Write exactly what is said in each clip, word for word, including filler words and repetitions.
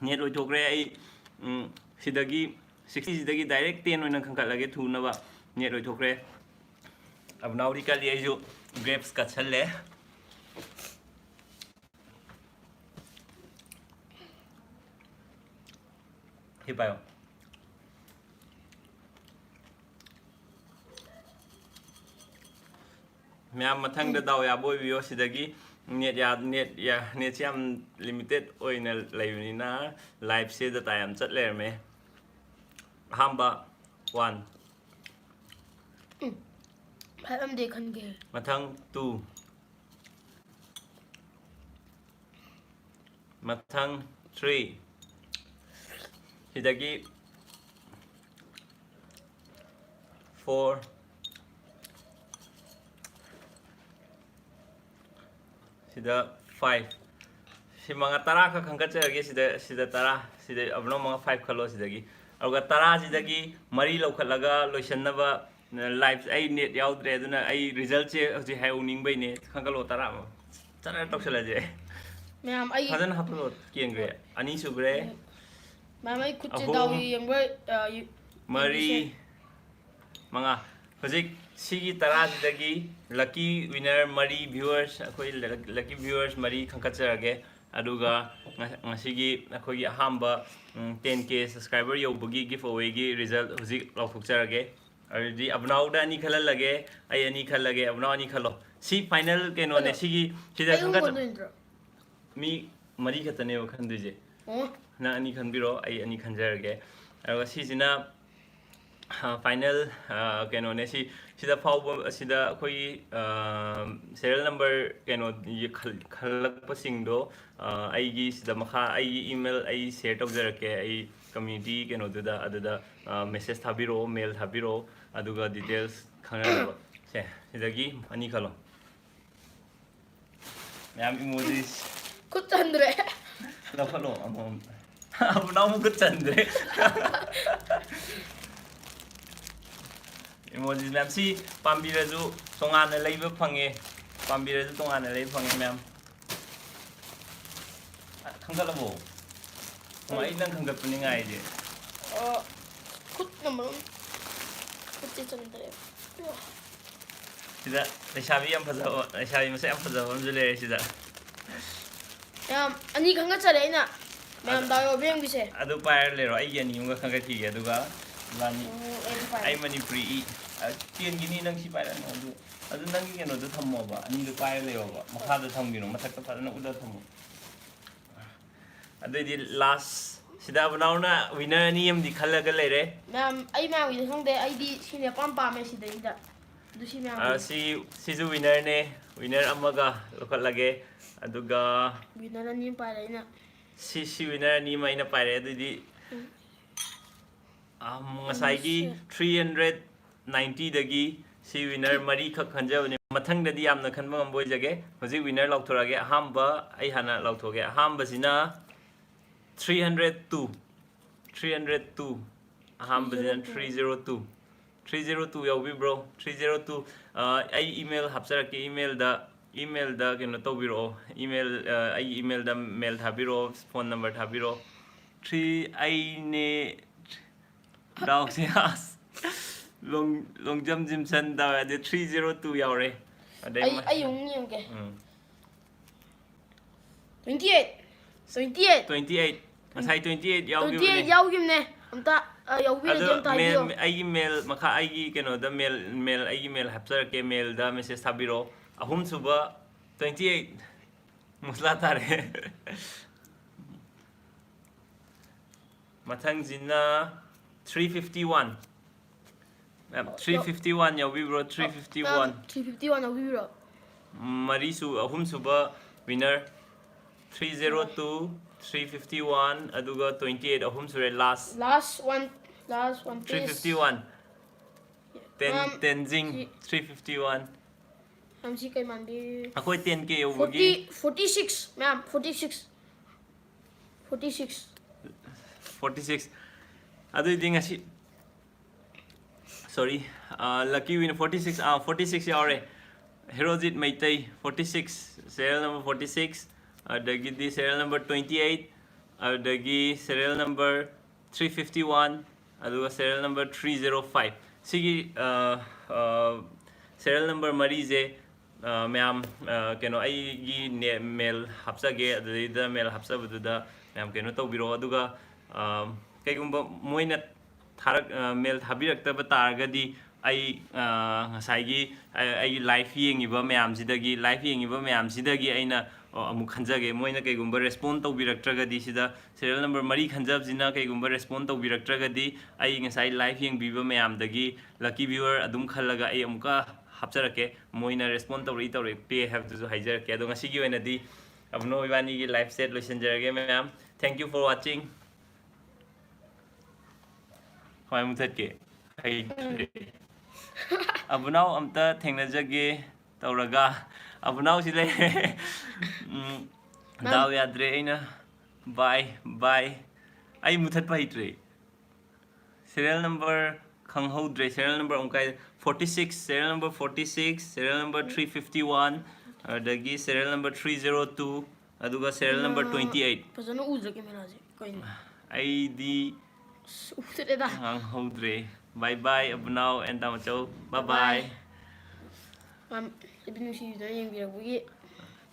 Net ꯂꯣꯏꯊꯣꯛꯈ꯭ꯔꯦ꯫ ꯑꯩ, ꯎꯝ, ꯁꯤꯗꯒꯤ, ꯁꯤꯛꯁꯇꯤꯁꯤꯗꯒꯤ direct ten ꯑꯣꯏꯅ ꯈꯟꯒꯠꯂꯒꯦ ꯊꯨꯅꯕ꯫ ꯅꯦꯠ ꯂꯣꯏꯊꯣꯛꯈ꯭ꯔꯦ꯫ ꯑꯕꯅꯥꯎꯗꯤ ꯀꯜꯂꯤ, ꯑꯩꯁꯨ ꯒ꯭ꯔꯦꯞꯁ ꯀꯠꯁꯜꯂꯦ꯫ ꯁꯤ ꯄꯥꯏꯌꯣ꯫ ꯃꯌꯥꯝ ꯃꯊꯪꯗ ꯗꯥꯎ ꯌꯥꯕ ꯑꯣꯏꯕꯤꯌꯣ꯫ ꯁꯤꯗꯒꯤ ꯅꯦꯠ ꯌꯥ-, ꯅꯦꯠ ꯌꯥ-, ꯅꯦꯠꯁꯤ ꯌꯥꯝ ꯂꯤꯃꯤꯇꯦꯠ ꯑꯣꯏꯅ ꯂꯩꯕꯅꯤꯅ ꯂꯥꯏꯞꯁꯦ ꯗꯇꯥ ꯌꯥꯝ ꯆꯠ ꯂꯩꯔꯝꯃꯦ꯫ ꯑꯍꯥꯟꯕ ꯋꯥꯟ꯫ ꯐꯥꯏꯚ ꯑꯃꯗꯤ ꯈꯟꯒꯦ꯫ ꯃꯊꯪ ꯇꯨ꯫ ꯃꯊꯪ ꯊ꯭ꯔꯤ꯫ ꯁꯤꯗꯒꯤ ꯐꯣꯔ꯫ ꯁꯤꯗ ꯐꯥꯏꯚ꯫ ꯁꯤ ꯃꯉꯥ, ꯇꯔꯥ ꯈꯛ ꯈꯟꯒꯠꯆꯔꯒꯦ꯫ ꯁꯤꯗ, ꯁꯤꯗ ꯇꯔꯥ, ꯁꯤꯗ ꯑꯕꯅꯣ ꯃꯉꯥ, ꯐꯥꯏꯚ ꯈꯜꯂꯣ ꯁꯤꯗꯒꯤ꯫ ꯑꯗꯨꯒ ꯇꯔꯥꯁꯤꯗꯒꯤ ꯃꯔꯤ ꯂꯧꯈꯠꯂꯒ ꯂꯣꯏꯁꯤꯟꯅꯕ꯫ ꯂꯥꯏꯞꯁꯦ ꯑꯩ ꯅꯦꯠ ꯌꯥꯎꯗ꯭ꯔꯦ, ꯑꯗꯨꯅ ꯑꯩ ꯔꯤꯖꯜꯠꯁꯦ ꯍꯧꯖꯤꯛ ꯍꯥꯏꯍꯧꯅꯤꯡꯕꯩꯅꯦ꯫ ꯈꯟꯒꯠꯂꯣ, ꯇꯔꯥ ꯑꯃ꯫ ꯆꯠꯅ ꯇꯧꯁꯜꯂꯁꯦ꯫ ꯃꯌꯥꯝ, ꯑꯩ ꯐꯖꯅ ꯍꯥꯞꯄꯗꯣ ꯀꯦꯟꯈ꯭ꯔꯦ꯫ ꯑꯅꯤ ꯁꯨꯈ꯭ꯔꯦ꯫ ꯃꯌꯥꯝ, ꯑꯩ ꯈꯨꯠꯁꯦ ꯑꯍꯨꯝ, ꯗꯥꯎ ꯌꯦꯡꯕ, ꯑ, ꯌꯨ-, ꯃꯔꯤ, ꯌꯦꯡꯕꯤꯁꯦ꯫ ꯃꯉꯥ꯫ ꯍꯧꯖꯤꯛ ꯁꯤꯒꯤ ꯇꯔꯥꯁꯤꯗꯒꯤ lucky winner ꯃꯔꯤ, viewers, ꯑꯩꯈꯣꯏ lucky viewers ꯃꯔꯤ ꯈꯟꯒꯠꯆꯔꯒꯦ꯫ ꯑꯗꯨꯒ ꯉ-, ꯉꯁꯤꯒꯤ ꯑꯩꯈꯣꯏꯒꯤ ꯑꯍꯥꯟꯕ, ꯎꯝ, ten K subscriber ꯌꯧꯕꯒꯤ giveawayꯒꯤ result ꯍꯧꯖꯤꯛ ꯂꯥꯎꯊꯣꯛꯆꯔꯒꯦ꯫ ꯑꯗꯨꯗꯤ ꯑꯕꯅꯥꯎꯗ ꯑꯅꯤ ꯈꯜꯍꯜꯂꯒꯦ, ꯑꯩ ꯑꯅꯤ ꯈꯜꯂꯒꯦ, ꯑꯕꯅꯥꯎ ꯑꯅꯤ ꯈꯜꯂꯣ꯫ ꯁꯤ final ꯀꯩꯅꯣꯅꯦ, ꯀꯩꯅꯣ? ꯁꯤꯒꯤ, ꯁꯤꯗ ꯑꯩ ꯑꯍꯨꯝ ꯈꯟꯒꯠ-, ꯈꯟꯗꯣꯏ ꯅꯠꯇ꯭ꯔꯣ? ꯃꯤ ꯃꯔꯤ ꯈꯛꯇꯅꯦꯕ ꯈꯟꯗꯣꯏꯁꯦ꯫ ꯑꯣ꯫ ꯅꯪ ꯑꯅꯤ ꯈꯟꯕꯤꯔꯣ, ꯑꯩ ꯑꯅꯤ ꯈꯟꯖꯔꯒꯦ꯫ ꯑꯗꯨꯒ ꯁꯤꯁꯤꯅ, ꯑ, final, ꯑ, ꯀꯩꯅꯣꯅꯦ꯫ ꯁꯤ, ꯁꯤꯗ ꯐꯥꯎꯕ, ꯁꯤꯗ ꯑꯩꯈꯣꯏꯒꯤ, ꯑ, serial number ꯀꯩꯅꯣ ꯈꯜ-, ꯈꯜꯂꯛꯄꯁꯤꯡꯗꯣ, ꯑ, ꯑꯩꯒꯤ ꯁꯤꯗ ꯃꯈꯥ, ꯑꯩꯒꯤ email ꯑꯩ share ꯇꯧꯖꯔꯛꯀꯦ, ꯑꯩ community ꯀꯩꯅꯣꯗꯨꯗ, ꯑꯗꯨꯗ, ꯑ, message ꯊꯥꯕꯤꯔꯛꯑꯣ, mail ꯊꯥꯕꯤꯔꯛꯑꯣ, ꯑꯗꯨꯒ details ꯈꯪꯅꯅꯕ꯫ ꯁꯦ, ꯁꯤꯗꯒꯤ ꯑꯅꯤ ꯈꯜꯂꯣ꯫ ꯃꯌꯥꯝ emojis꯫ ꯈꯨꯠ ꯆꯟꯗ꯭ꯔꯦ꯫ ꯂꯧꯈꯠꯂꯣ ꯑꯃꯃꯝ꯫ ꯑꯃꯨꯛꯅ ꯑꯃꯨꯛ ꯈꯨꯠ ꯆꯟꯗ꯭ꯔꯦ꯫ Emojis ꯃꯌꯥꯝ ꯁꯤ ꯄꯥꯝꯕꯤꯔꯁꯨ ꯇꯣꯉꯥꯟꯅ ꯂꯩꯕ ꯐꯪꯉꯦ꯫ ꯄꯥꯝꯕꯤꯔꯁꯨ ꯇꯣꯉꯥꯟꯅ ꯂꯩꯕ ꯐꯪꯉꯦ ꯃꯌꯥꯝ꯫ ꯈꯪꯒꯠꯂꯕꯣ? ꯃꯥ ꯑꯩ ꯅꯪ ꯈꯪꯒꯠꯄꯅꯤ ꯉꯥꯏꯔꯤꯁꯦ꯫ ꯑꯣ, ꯈꯨꯠꯅ ꯃꯔꯣꯝ ꯈꯨꯠꯁꯦ ꯆꯟꯗ꯭ꯔꯦ꯫ ꯁꯤꯗ ꯂꯩꯁꯥꯕꯤ ꯌꯥꯝ ꯐꯖꯕ, ꯂꯩꯁꯥꯕꯤ ꯃꯁꯛ ꯌꯥꯝ ꯐꯖꯕ ꯑꯃꯁꯨ ꯂꯩꯔꯦ ꯁꯤꯗ꯫ ꯃꯌꯥꯝ ꯑꯅꯤ ꯈꯪꯒꯠꯆꯔꯦ ꯑꯩꯅ꯫ ꯃꯌꯥꯝ ꯗꯥꯎ ꯌꯥꯎꯕ ꯌꯦꯡꯕꯤꯁꯦ꯫ ꯑꯗꯨ ꯄꯥꯏꯔ ꯂꯩꯔꯣ, ꯑꯩꯒꯤ ꯑꯅꯤ ꯑꯃꯒ ꯈꯪꯒꯠꯈꯤꯒꯦ, ꯑꯗꯨꯒ ꯏꯕꯥꯅꯤ꯫ ꯑꯣ, ꯑꯩ ꯑꯗꯨꯝ ꯄꯥꯏꯔꯦ꯫ ꯑꯩ ꯃꯅꯤꯄꯨꯔꯤ ꯏ꯫ ꯑ, ꯆꯦꯟꯈꯤꯅꯤ, ꯅꯪ ꯁꯤ ꯄꯥꯏꯔꯛꯑꯅꯨ꯫ ꯑꯗꯨ, ꯑꯗꯨ ꯅꯪꯒꯤ ꯀꯩꯅꯣꯗꯣ ꯊꯝꯃꯣꯕ, ꯑꯅꯤꯗꯣ ꯄꯥꯏꯔ ꯂꯩꯌꯣꯕ, ꯃꯈꯥꯗ ꯊꯝꯈꯤꯅꯣ, ꯃꯊꯛꯇ ꯐꯖꯅ ꯎꯗ ꯊꯝꯃꯣ꯫ ꯑꯗꯨꯑꯣꯏꯗꯤ ꯂꯥꯁ ꯁꯤꯗ ꯑꯕꯅꯥꯎꯅ ꯋꯤꯅꯔ ꯑꯅꯤ ꯑꯃꯗꯤ ꯈꯜꯂꯒ ꯂꯩꯔꯦ꯫ ꯃꯌꯥꯝ, ꯑꯩ ꯃꯌꯥꯝꯒꯤꯗꯤ ꯈꯪꯗꯦ, ꯑꯩꯗꯤ ꯁꯤꯅ ꯑꯄꯥꯝ ꯄꯥꯝꯃꯦ ꯁꯤꯗꯩꯁꯤꯗ꯫ ꯑꯗꯨ ꯁꯤ ꯃꯌꯥꯝ ꯑ, ꯁꯤ, ꯁꯤꯁꯨ ꯋꯤꯅꯔꯅꯦ, ꯋꯤꯅꯔ ꯑꯃꯒ ꯂꯧꯈꯠꯂꯒꯦ꯫ ꯑꯗꯨꯒ ꯋꯤꯅꯔ ꯑꯅꯤ ꯑꯃ ꯄꯥꯏꯔꯦ ꯑꯩꯅ꯫ ꯁꯤ, ꯁꯤ ꯋꯤꯅꯔ ꯑꯅꯤ ꯑꯃ ꯑꯩꯅ ꯄꯥꯏꯔꯦ꯫ ꯑꯗꯨꯗꯤ, ꯎꯝ꯫ ꯑꯝ, ꯉꯁꯥꯏꯒꯤ ꯑꯃꯁꯦ꯫ ꯊ꯭ꯔꯤ ꯍꯟꯗ꯭ꯔꯦꯠ ꯅꯥꯏꯟꯇꯤꯗꯒꯤ ꯁꯤ ꯋꯤꯅꯔ ꯃꯔꯤꯈꯛ ꯈꯟꯖꯕꯅꯦ꯫ ꯃꯊꯪꯗꯗꯤ ꯌꯥꯝꯅ ꯈꯟꯕ ꯉꯝꯕ ꯑꯣꯏꯖꯒꯦ꯫ ꯍꯧꯖꯤꯛ ꯋꯤꯅꯔ ꯂꯥꯎꯊꯣꯔꯛꯑꯒꯦ꯫ ꯑꯍꯥꯟꯕ ꯑꯩ ꯍꯥꯟꯅ ꯂꯥꯎꯊꯣꯛꯑꯒꯦ꯫ ꯑꯍꯥꯟꯕꯁꯤꯅ three hundred two, three hundred two, ꯑꯍꯥꯟꯕꯁꯤꯅ three zero two. Three zero two ꯌꯥꯎꯕꯤꯕ꯭ꯔꯣ? ꯊ꯭ꯔꯤ ꯖꯤꯔꯣ ꯇꯨ, ꯑ, ꯑꯩ ꯏꯃꯦꯜ ꯍꯥꯞꯆꯔꯛꯀꯦ꯫ ꯏꯃꯦꯜꯗ, ꯏꯃꯦꯜꯗ ꯀꯩꯅꯣ ꯇꯧꯕꯤꯔꯛꯑꯣ꯫ ꯏꯃꯦꯜ, ꯑ, ꯑꯩꯒꯤ ꯏꯃꯦꯜꯗ ꯃꯦꯜ ꯊꯥꯕꯤꯔꯛꯑꯣ, ꯐꯣꯟ ꯅꯝꯕꯔ ꯊꯥꯕꯤꯔꯛꯑꯣ꯫ ꯊ꯭ꯔꯤ, ꯑꯩꯅꯦ ꯗꯥꯎꯁꯦ, ꯑꯁ, ꯂꯣꯡ-, ꯂꯣꯡꯖꯝ ꯖꯤꯝꯁꯟ ꯗꯥꯎ ꯌꯥꯗꯦ, ꯊ꯭ꯔꯤ ꯖꯤꯔꯣ ꯇꯨ ꯌꯥꯎꯔꯦ꯫ ꯑꯗꯩ ꯑꯩ, ꯃ-, ꯑꯩ ꯑꯃꯨꯛ ꯌꯦꯡꯒꯦ꯫ ꯎꯝ꯫ Twenty eight, twenty eight. Twenty eight. ꯉꯁꯥꯏ ꯇ꯭ꯋꯦꯟꯇꯤ ꯑꯩꯠ ꯇ꯭ꯋꯦꯟꯇꯤ ꯑꯩꯠ ꯌꯥꯎꯈꯤꯕꯅꯦ꯫ ꯌꯥꯎꯈꯤꯕꯅꯦ꯫ ꯑꯝꯇ, ꯑ, ꯌꯥꯎꯕꯤꯔꯗꯤ ꯑꯗꯣ ꯑꯝꯇ ꯍꯥꯏꯕꯤꯌꯣ꯫ ꯃꯦꯜ, ꯑꯩꯒꯤ ꯃꯦꯜ ꯃꯈꯥ, ꯑꯩꯒꯤ ꯀꯩꯅꯣꯗ ꯃꯦꯜ, ꯃꯦꯜ, ꯑꯩꯒꯤ ꯃꯦꯜ ꯍꯥꯞꯆꯔꯛꯀꯦ, ꯃꯦꯜꯗ ꯃꯦꯁꯦꯖ ꯊꯥꯕꯤꯔꯛꯑꯣ꯫ ꯑꯍꯨꯝꯁꯨꯕ ꯇ꯭ꯋꯦꯟꯇꯤ ꯑꯩꯠ꯫ ꯃꯨꯁꯂꯥ ꯇꯥꯔꯦ꯫ ꯃꯊꯪꯁꯤꯅ three fifty one. Ma'am, three fifty one ꯌꯥꯎꯕꯤꯕ꯭ꯔꯣ? Three fifty one. Three fifty one ꯌꯥꯎꯕꯤꯕ꯭ꯔꯣ? ꯃꯔꯤꯁꯨ, ꯑꯍꯨꯝꯁꯨꯕ winner, three zero two, three fifty one, ꯑꯗꯨꯒ ꯇ꯭ꯋꯦꯟꯇꯤ ꯑꯩꯠ, ꯑꯍꯨꯝ ꯁꯨꯔꯦ꯫ Last last one, last one three please. Fifty one. Ten, ma'am, ꯇꯦꯟꯖꯤꯡ, ꯁꯤ three fifty one. Ma'am, ꯁꯤ ꯀꯩ ꯃꯥꯟꯕꯤ? ꯑꯩꯈꯣꯏ ꯇꯦꯟ ꯀꯦ ꯐꯣꯔꯇꯤ, ꯌꯧꯕꯒꯤ forty six, ma'am, forty six. Forty six. Forty six. ꯑꯗꯨꯑꯣꯏꯗꯤ ꯉꯁꯤ, ꯁꯣꯔꯤ, ꯑ, ꯂꯛꯀꯤ ꯋꯤꯟ ꯐꯣꯔꯇꯤ ꯁꯤꯛꯁ, ꯑ, ꯐꯣꯔꯇꯤ ꯁꯤꯛꯁ ꯌꯥꯎꯔꯦ꯫ Herojit Meitei, forty six, serial number forty six, ꯑꯗꯒꯤꯗꯤ serial number twenty eight, ꯑꯗꯨꯗꯒꯤ serial number three fifty one, ꯑꯗꯨꯒ serial number three zero five꯫ ꯁꯤꯒꯤ serial number ꯃꯔꯤꯁꯦ ꯃꯌꯥꯝ ꯀꯩꯅꯣ ꯑꯩꯒꯤ mail ꯍꯥꯞꯆꯒꯦ꯫ ꯑꯗꯨꯗꯩꯗ mail ꯍꯥꯞꯆꯕꯗꯨꯗ ꯃꯌꯥꯝ ꯀꯩꯅꯣ ꯇꯧꯕꯤꯔꯛꯑꯣ꯫ ꯑꯗꯨꯒ ꯀꯩꯒꯨꯝꯕ ꯃꯣꯏꯅ ꯊꯥꯔꯛ mail ꯊꯥꯕꯤꯔꯛꯇꯕ ꯇꯥꯔꯒꯗꯤ ꯑꯩ ꯉꯁꯥꯏꯒꯤ ꯑꯩꯒꯤ live ꯌꯦꯡꯉꯤꯕ ꯃꯌꯥꯝꯁꯤꯗꯒꯤ live ꯌꯦꯡꯉꯤꯕ ꯃꯌꯥꯝꯁꯤꯗꯒꯤ ꯑꯩꯅ ꯑꯃꯨꯛ ꯈꯟꯖꯒꯦ꯫ ꯃꯣꯏꯅ ꯀꯩꯒꯨꯝꯕ respond ꯇꯧꯕꯤꯔꯛꯇ꯭ꯔꯒꯗꯤ, ꯁꯤꯗ serial number ꯃꯔꯤ ꯈꯟꯖꯕꯁꯤꯅ ꯀꯩꯒꯨꯝꯕ respond ꯇꯧꯕꯤꯔꯛꯇ꯭ꯔꯒꯗꯤ, ꯑꯩ ꯉꯁꯥꯏ live ꯌꯦꯡꯕꯤꯕ ꯃꯌꯥꯝꯗꯒꯤ lucky viewer ꯑꯗꯨꯝ ꯈꯜꯂꯒ ꯑꯩ ꯑꯃꯨꯛꯀ ꯍꯥꯞꯆꯔꯛꯀꯦ꯫ ꯃꯣꯏꯅ respond ꯇꯧꯔꯛꯏ ꯇꯧꯔꯛꯇꯦ ꯍꯥꯏꯕꯗꯨꯁꯨ ꯍꯥꯏꯖꯔꯛꯀꯦ꯫ ꯑꯗꯣ ꯉꯁꯤꯒꯤ ꯑꯣꯏꯅꯗꯤ ꯑꯕꯨꯅꯣ ꯏꯕꯥꯅꯤꯒꯤ live chat ꯂꯣꯏꯁꯤꯟꯖꯔꯒꯦ ꯃꯌꯥꯝ꯫ Thank you for watching꯫ ꯀꯃꯥꯏ ꯃꯨꯊꯠꯀꯦ? ꯍꯩꯇ꯭ꯔꯦ꯫ ꯑꯕꯨꯅꯥꯎ ꯑꯝꯇ ꯊꯦꯡꯅꯖꯒꯦ ꯇꯧꯔꯒ ꯑꯕꯨꯅꯥꯎꯁꯤ ꯂꯩꯔꯦ꯫ ꯎꯝ, ꯗꯥꯎ ꯌꯥꯗ꯭ꯔꯦ ꯑꯩꯅ꯫ Bye, bye꯫ ꯑꯩ ꯃꯨꯊꯠꯄ ꯍꯩꯇ꯭ꯔꯦ꯫ Serial number ꯈꯪꯍꯧꯗ꯭ꯔꯦ꯫ Serial number ꯑꯃꯨꯛ ꯀꯥꯏ? Forty six, serial number forty six, serial number three fifty one, ꯑꯗꯒꯤ serial number three zero two, ꯑꯗꯨꯒ serial number twenty eight꯫ ꯐꯖꯅ ꯎꯗ꯭ꯔꯦ cameraꯁꯦ꯫ ꯀꯩꯅꯣ? ꯑꯩꯗꯤ ꯑꯁ, ꯎꯗ꯭ꯔꯦꯗ꯫ ꯉꯥꯡꯍꯧꯗ꯭ꯔꯦ꯫ Bye bye ꯑꯕꯨꯅꯥꯎ and ꯇꯥꯃꯣꯆꯧ꯫ Bye bye꯫ ꯌꯥꯝ ꯏꯕꯤ ꯅꯨꯡꯁꯤꯕꯤꯗꯨꯅ ꯌꯦꯡꯕꯤꯔꯛꯄꯒꯤ꯫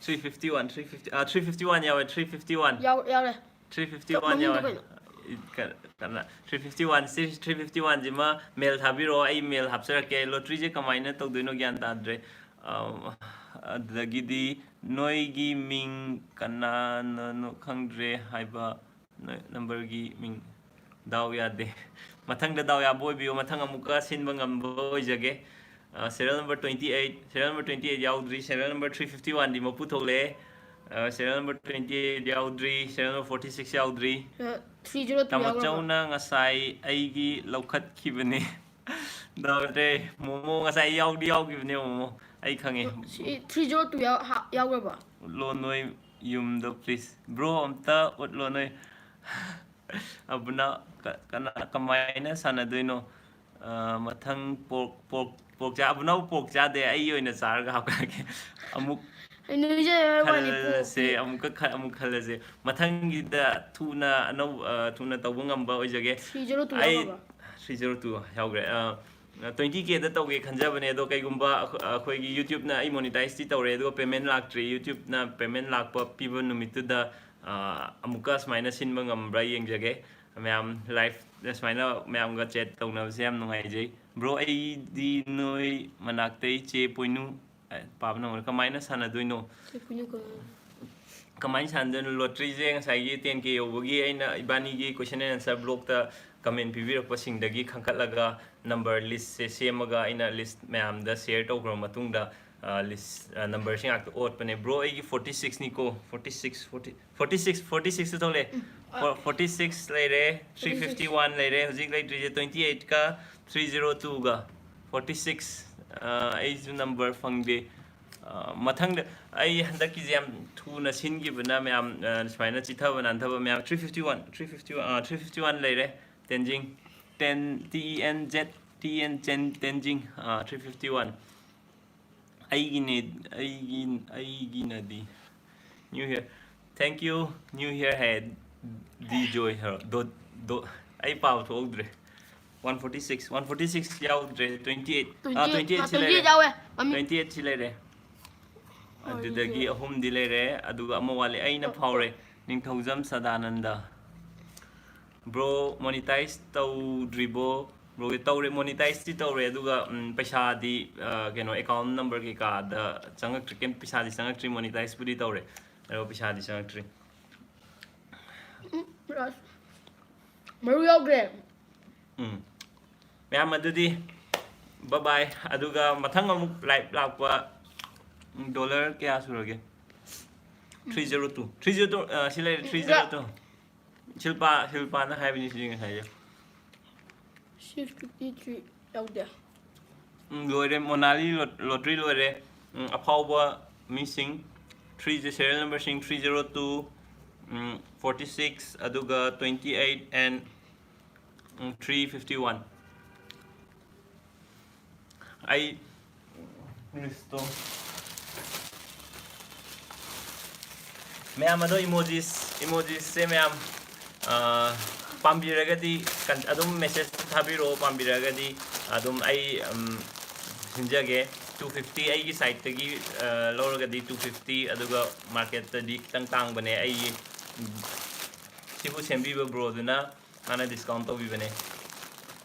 Three fifty one, three fifty, ꯑꯥ, three fifty one ꯌꯥꯎꯋꯦ, three fifty one꯫ ꯌꯥꯎ ꯌꯥꯎꯔꯦ꯫ Three fifty one ꯌꯥꯎꯋꯦ꯫ ꯀ-, ꯀꯅꯥ? Three fifty one, ꯁꯤ three fifty one ꯁꯤꯃ mail ꯊꯥꯕꯤꯔꯛꯑꯣ, ꯑꯩ mail ꯍꯥꯞꯆꯔꯛꯀꯦ꯫ Lotteryꯁꯦ ꯀꯃꯥꯏꯅ ꯇꯧꯗꯣꯏꯅꯣ ꯒ꯭ꯌꯥꯟ ꯇꯥꯗ꯭ꯔꯦ꯫ ꯑꯝ, ꯑꯗꯨꯗꯒꯤꯗꯤ ꯅꯣꯏꯒꯤ ꯃꯤꯡ ꯀꯅꯥꯅꯅꯣ ꯈꯪꯗ꯭ꯔꯦ ꯍꯥꯏꯕ ꯅ-, numberꯒꯤ ꯃꯤꯡ꯫ ꯗꯥꯎ ꯌꯥꯗꯦ꯫ ꯃꯊꯪꯗ ꯗꯥꯎ ꯌꯥꯕ ꯑꯣꯏꯕꯤꯌꯨ, ꯃꯊꯪ ꯑꯃꯨꯛꯀ ꯁꯤꯟꯕ ꯉꯝꯕ ꯑꯣꯏꯖꯒꯦ꯫ ꯑ, serial number twenty eight, serial number twenty eight ꯌꯥꯎꯗ꯭ꯔꯤ, serial number three fifty one ꯗꯤ ꯃꯄꯨ ꯊꯣꯛꯂꯛꯑꯦ꯫ ꯑ, serial number twenty eight ꯌꯥꯎꯗ꯭ꯔꯤ, serial number forty six ꯌꯥꯎꯗ꯭ꯔꯤ꯫ ꯑ, three zero two ꯌꯥꯎꯔꯕ? ꯇꯥꯃꯣꯆꯧꯅ ꯉꯁꯥꯏ ꯑꯩꯒꯤ ꯂꯧꯈꯠꯈꯤꯕꯅꯦ꯫ ꯗꯥꯎꯗ꯭ꯔꯦ꯫ ꯃꯣꯃꯣ ꯉꯁꯥꯏ ꯌꯥꯎꯗꯤ ꯌꯥꯎꯈꯤꯕꯅꯦ ꯃꯣꯃꯣ꯫ ꯑꯩ ꯈꯪꯉꯦ꯫ ꯁꯤ three zero two ꯌꯥꯎ-, ꯍꯥ-, ꯌꯥꯎꯈ꯭ꯔꯕ? ꯎꯠꯂꯣ ꯅꯣꯏ ꯌꯨꯝꯗꯣ please꯫ Bro, ꯑꯝꯇ ꯎꯠꯂꯣ ꯅꯣꯏ꯫ ꯑꯕꯨꯅ ꯀ-, ꯀꯅꯥ, ꯀꯃꯥꯏꯅ ꯁꯥꯟꯅꯗꯣꯏꯅꯣ? ꯑ, ꯃꯊꯪ pork, pork, pork ꯆꯥ-, ꯑꯕꯨꯅꯧ pork ꯆꯥꯗꯦ, ꯑꯩ ꯑꯣꯏꯅ ꯆꯥꯔꯒ ꯍꯥꯞꯀꯠꯂꯛꯀꯦ꯫ ꯑꯃꯨꯛ, ꯑꯩ ꯅꯣꯏꯖꯔꯔꯣꯏ ꯋꯥꯅꯤ, ꯄꯨ-, ꯈꯜꯂꯁꯦ, ꯑꯃꯨꯛꯀ ꯈ-, ꯑꯃꯨꯛ ꯈꯜꯂꯁꯦ꯫ ꯃꯊꯪꯒꯤꯗ ꯊꯨꯅ ꯑꯅꯧ-, ꯑ, ꯊꯨꯅ ꯇꯧꯕ ꯉꯝꯕ ꯑꯣꯏꯖꯒꯦ꯫ three zero two ꯑꯩ ꯌꯥꯎꯔꯕ? three zero two ꯌꯥꯎꯈ꯭ꯔꯦ꯫ ꯑ, twenty K ꯗ ꯇꯧꯒꯦ ꯈꯟꯖꯕꯅꯦ, ꯑꯗꯣ ꯀꯩꯒꯨꯝꯕ ꯑꯩꯈꯣ-, ꯑꯩꯈꯣꯏꯒꯤ YouTube ꯅ ꯑꯩ monetize ꯇꯤ ꯇꯧꯔꯦ, ꯑꯗꯨꯒ payment ꯂꯥꯛꯇ꯭ꯔꯤ꯫ YouTube ꯅ payment ꯂꯥꯛꯄ ꯄꯤꯕ ꯅꯨꯃꯤꯠꯇꯨꯗ, ꯑ, ꯑꯃꯨꯛꯀ ꯁꯨꯃꯥꯏꯅ ꯁꯤꯟꯕ ꯉꯝꯕ꯭ꯔꯥ ꯌꯦꯡꯖꯒꯦ꯫ ꯃꯌꯥꯝ live ꯁꯨꯃꯥꯏꯅ ꯃꯌꯥꯝꯒ chat ꯇꯧꯅꯕꯁꯦ ꯌꯥꯝ ꯅꯨꯡꯉꯥꯏꯖꯩ꯫ Bro, ꯑꯩꯗꯤ ꯅꯣꯏ ꯃꯅꯥꯛꯇꯩ ꯆꯦ ꯄꯣꯏꯅꯨ, ꯑ, ꯄꯥꯕ ꯅꯪꯉꯣꯟꯗ ꯀꯃꯥꯏꯅ ꯁꯥꯟꯅꯗꯣꯏꯅꯣ? ꯆꯦ ꯄꯣꯏꯅꯨ ꯀꯃꯥꯏꯅ? ꯀꯃꯥꯏꯅ ꯁꯥꯟꯅꯗꯣꯏꯅꯣ? Lottery ꯁꯦ ꯉꯁꯥꯏꯒꯤ ten K ꯌꯧꯕꯒꯤ ꯑꯩꯅ ꯏꯕꯥꯅꯤꯒꯤ question and answer blog ꯇ comment ꯄꯤꯕꯤꯔꯛꯄꯁꯤꯡꯗꯒꯤ ꯈꯟꯒꯠꯂꯒ number list ꯁꯦ ꯁꯦꯝꯃꯒ ꯑꯩꯅ list ꯃꯌꯥꯝꯗ share ꯇꯧꯈ꯭ꯔꯕ ꯃꯇꯨꯡꯗ, ꯑ, list, ꯑ, number ꯁꯤꯡ ꯉꯥꯛꯇ ꯑꯣꯠꯄꯅꯦ꯫ Bro, ꯑꯩꯒꯤ forty six ꯅꯤꯀꯣ, forty six, forty, forty six, forty six ꯇ ꯊꯣꯛꯂꯛꯑꯦ꯫ Four-, forty six ꯂꯩꯔꯦ, three fifty one ꯂꯩꯔꯦ, ꯍꯧꯖꯤꯛ ꯂꯩꯇ꯭ꯔꯤꯁꯦ twenty eight ꯀ three zero two ꯒ꯫ Forty six, ꯑ, ꯑꯩꯁꯨ number ꯐꯪꯗꯦ꯫ ꯑ, ꯃꯊꯪꯗ ꯑꯩ ꯍꯟꯗꯛꯀꯤꯁꯦ ꯌꯥꯝ ꯊꯨꯅ ꯁꯤꯟꯈꯤꯕꯅ ꯃꯌꯥꯝ, ꯑ, ꯁꯨꯃꯥꯏꯅ ꯆꯤꯊꯕ ꯅꯥꯟꯊꯕ ꯃꯌꯥꯝ three fifty one, three fifty one, ꯑ, three fifty one ꯂꯩꯔꯦ꯫ Tenzing, ten, T E N Z, T N, Chen-, Tenzing, ꯑ, three fifty one꯫ ꯑꯩꯒꯤꯅꯦ, ꯑꯩꯒꯤ, ꯑꯩꯒꯤꯅꯗꯤ new here꯫ Thank you, new here high. D Joy ꯍꯥꯏꯔꯣ? ꯗꯣ, ꯗꯣ, ꯑꯩ ꯄꯥꯕ ꯊꯣꯛꯍꯧꯗ꯭ꯔꯦ꯫ One forty six, one forty six ꯌꯥꯎꯗ꯭ꯔꯦ, twenty eight꯫ ꯑꯥ, twenty eight ꯁꯤ ꯂꯩꯔꯦ꯫ ꯌꯥꯎꯋꯦ꯫ ꯃꯃꯤꯡ꯫ Twenty eight ꯁꯤ ꯂꯩꯔꯦ꯫ ꯍꯣꯏ, ꯑꯗꯨꯗꯒꯤ ꯌꯥꯎꯋꯦ꯫ ꯑꯍꯨꯝꯗꯤ ꯂꯩꯔꯦ, ꯑꯗꯨꯒ ꯑꯃ ꯋꯥꯠꯂꯤ꯫ ꯑꯩꯅ ꯑꯣ, ꯐꯥꯎꯔꯦ, ꯅꯤꯡꯊꯧꯖꯝ ꯁꯗꯥꯅꯟꯗ꯫ Bro, monetize ꯇꯧꯗ꯭ꯔꯤꯕꯣ? Bro ꯒꯤ ꯇꯧꯔꯦ, monetize ꯇꯤ ꯇꯧꯔꯦ, ꯑꯗꯨꯒ, ꯎꯝ, ꯄꯩꯁꯥꯗꯤ, ꯑ, ꯀꯩꯅꯣ, account number ꯀꯩꯀꯥꯗ ꯆꯪꯉꯛꯇ꯭ꯔꯤ, ꯀꯩꯝ ꯄꯩꯁꯥꯗꯤ ꯆꯪꯉꯛꯇ꯭ꯔꯤ, monetize ꯄꯨꯗꯤ ꯇꯧꯔꯦ, ꯑꯗꯣ ꯄꯩꯁꯥꯗꯤ ꯆꯪꯉꯛꯇ꯭ꯔꯤ꯫ ꯎꯝ, ꯔꯥꯖ꯫ ꯃꯔꯨ ꯌꯥꯎꯈ꯭ꯔꯦ꯫ ꯎꯝ꯫ ꯃꯌꯥꯝ ꯑꯗꯨꯗꯤ bye bye꯫ ꯑꯗꯨꯒ ꯃꯊꯪ ꯑꯃꯨꯛ live ꯂꯥꯛꯄ, ꯎꯝ, dollar ꯀꯌꯥ ꯁꯨꯔꯒꯦ? Three zero two꯫ Three zero two, ꯑ, ꯁꯤ ꯂꯩꯔꯦ, three zero two꯫ ꯁꯤꯜꯄꯥ, ꯁꯤꯜꯄꯥꯅ ꯍꯥꯏꯕꯅꯤ ꯁꯤꯗꯤ ꯉꯁꯥꯏꯁꯦ꯫ Six fifty three ꯌꯥꯎꯗꯦ꯫ ꯎꯝ, ꯂꯣꯏꯔꯦ, ꯃꯣꯅꯥꯂꯤ ꯂꯣ-, lottery ꯂꯣꯏꯔꯦ꯫ ꯎꯝ, ꯑꯐꯥꯎꯕ ꯃꯤꯁꯤꯡ, three, serial number ꯁꯤꯡ three zero two, ꯎꯝ, forty six, ꯑꯗꯨꯒ twenty eight and, um, three fifty one꯫ ꯑꯩ list ꯇꯣ ꯃꯌꯥꯝ ꯑꯗꯣ emojis, emojisꯁꯦ ꯃꯌꯥꯝ, ꯑ, ꯄꯥꯝꯕꯤꯔꯒꯗꯤ ꯀꯟ-, ꯑꯗꯨꯝ message ꯊꯥꯕꯤꯔꯛꯑꯣ꯫ ꯄꯥꯝꯕꯤꯔꯒꯗꯤ ꯑꯗꯨꯝ ꯑꯩ, ꯎꯝ, ꯁꯤꯟꯖꯒꯦ꯫ Two fifty ꯑꯩꯒꯤ sideꯇꯒꯤ, ꯑ, ꯂꯧꯔꯒꯗꯤ two fifty, ꯑꯗꯨꯒ marketꯇꯗꯤ ꯈꯤꯇꯪ ꯇꯥꯡꯕꯅꯦ꯫ ꯑꯩ, ꯎꯝ, ꯁꯤꯕꯨ ꯁꯦꯝꯕꯤꯕ broꯗꯨꯅ ꯃꯥꯅ discount ꯇꯧꯕꯤꯕꯅꯦ꯫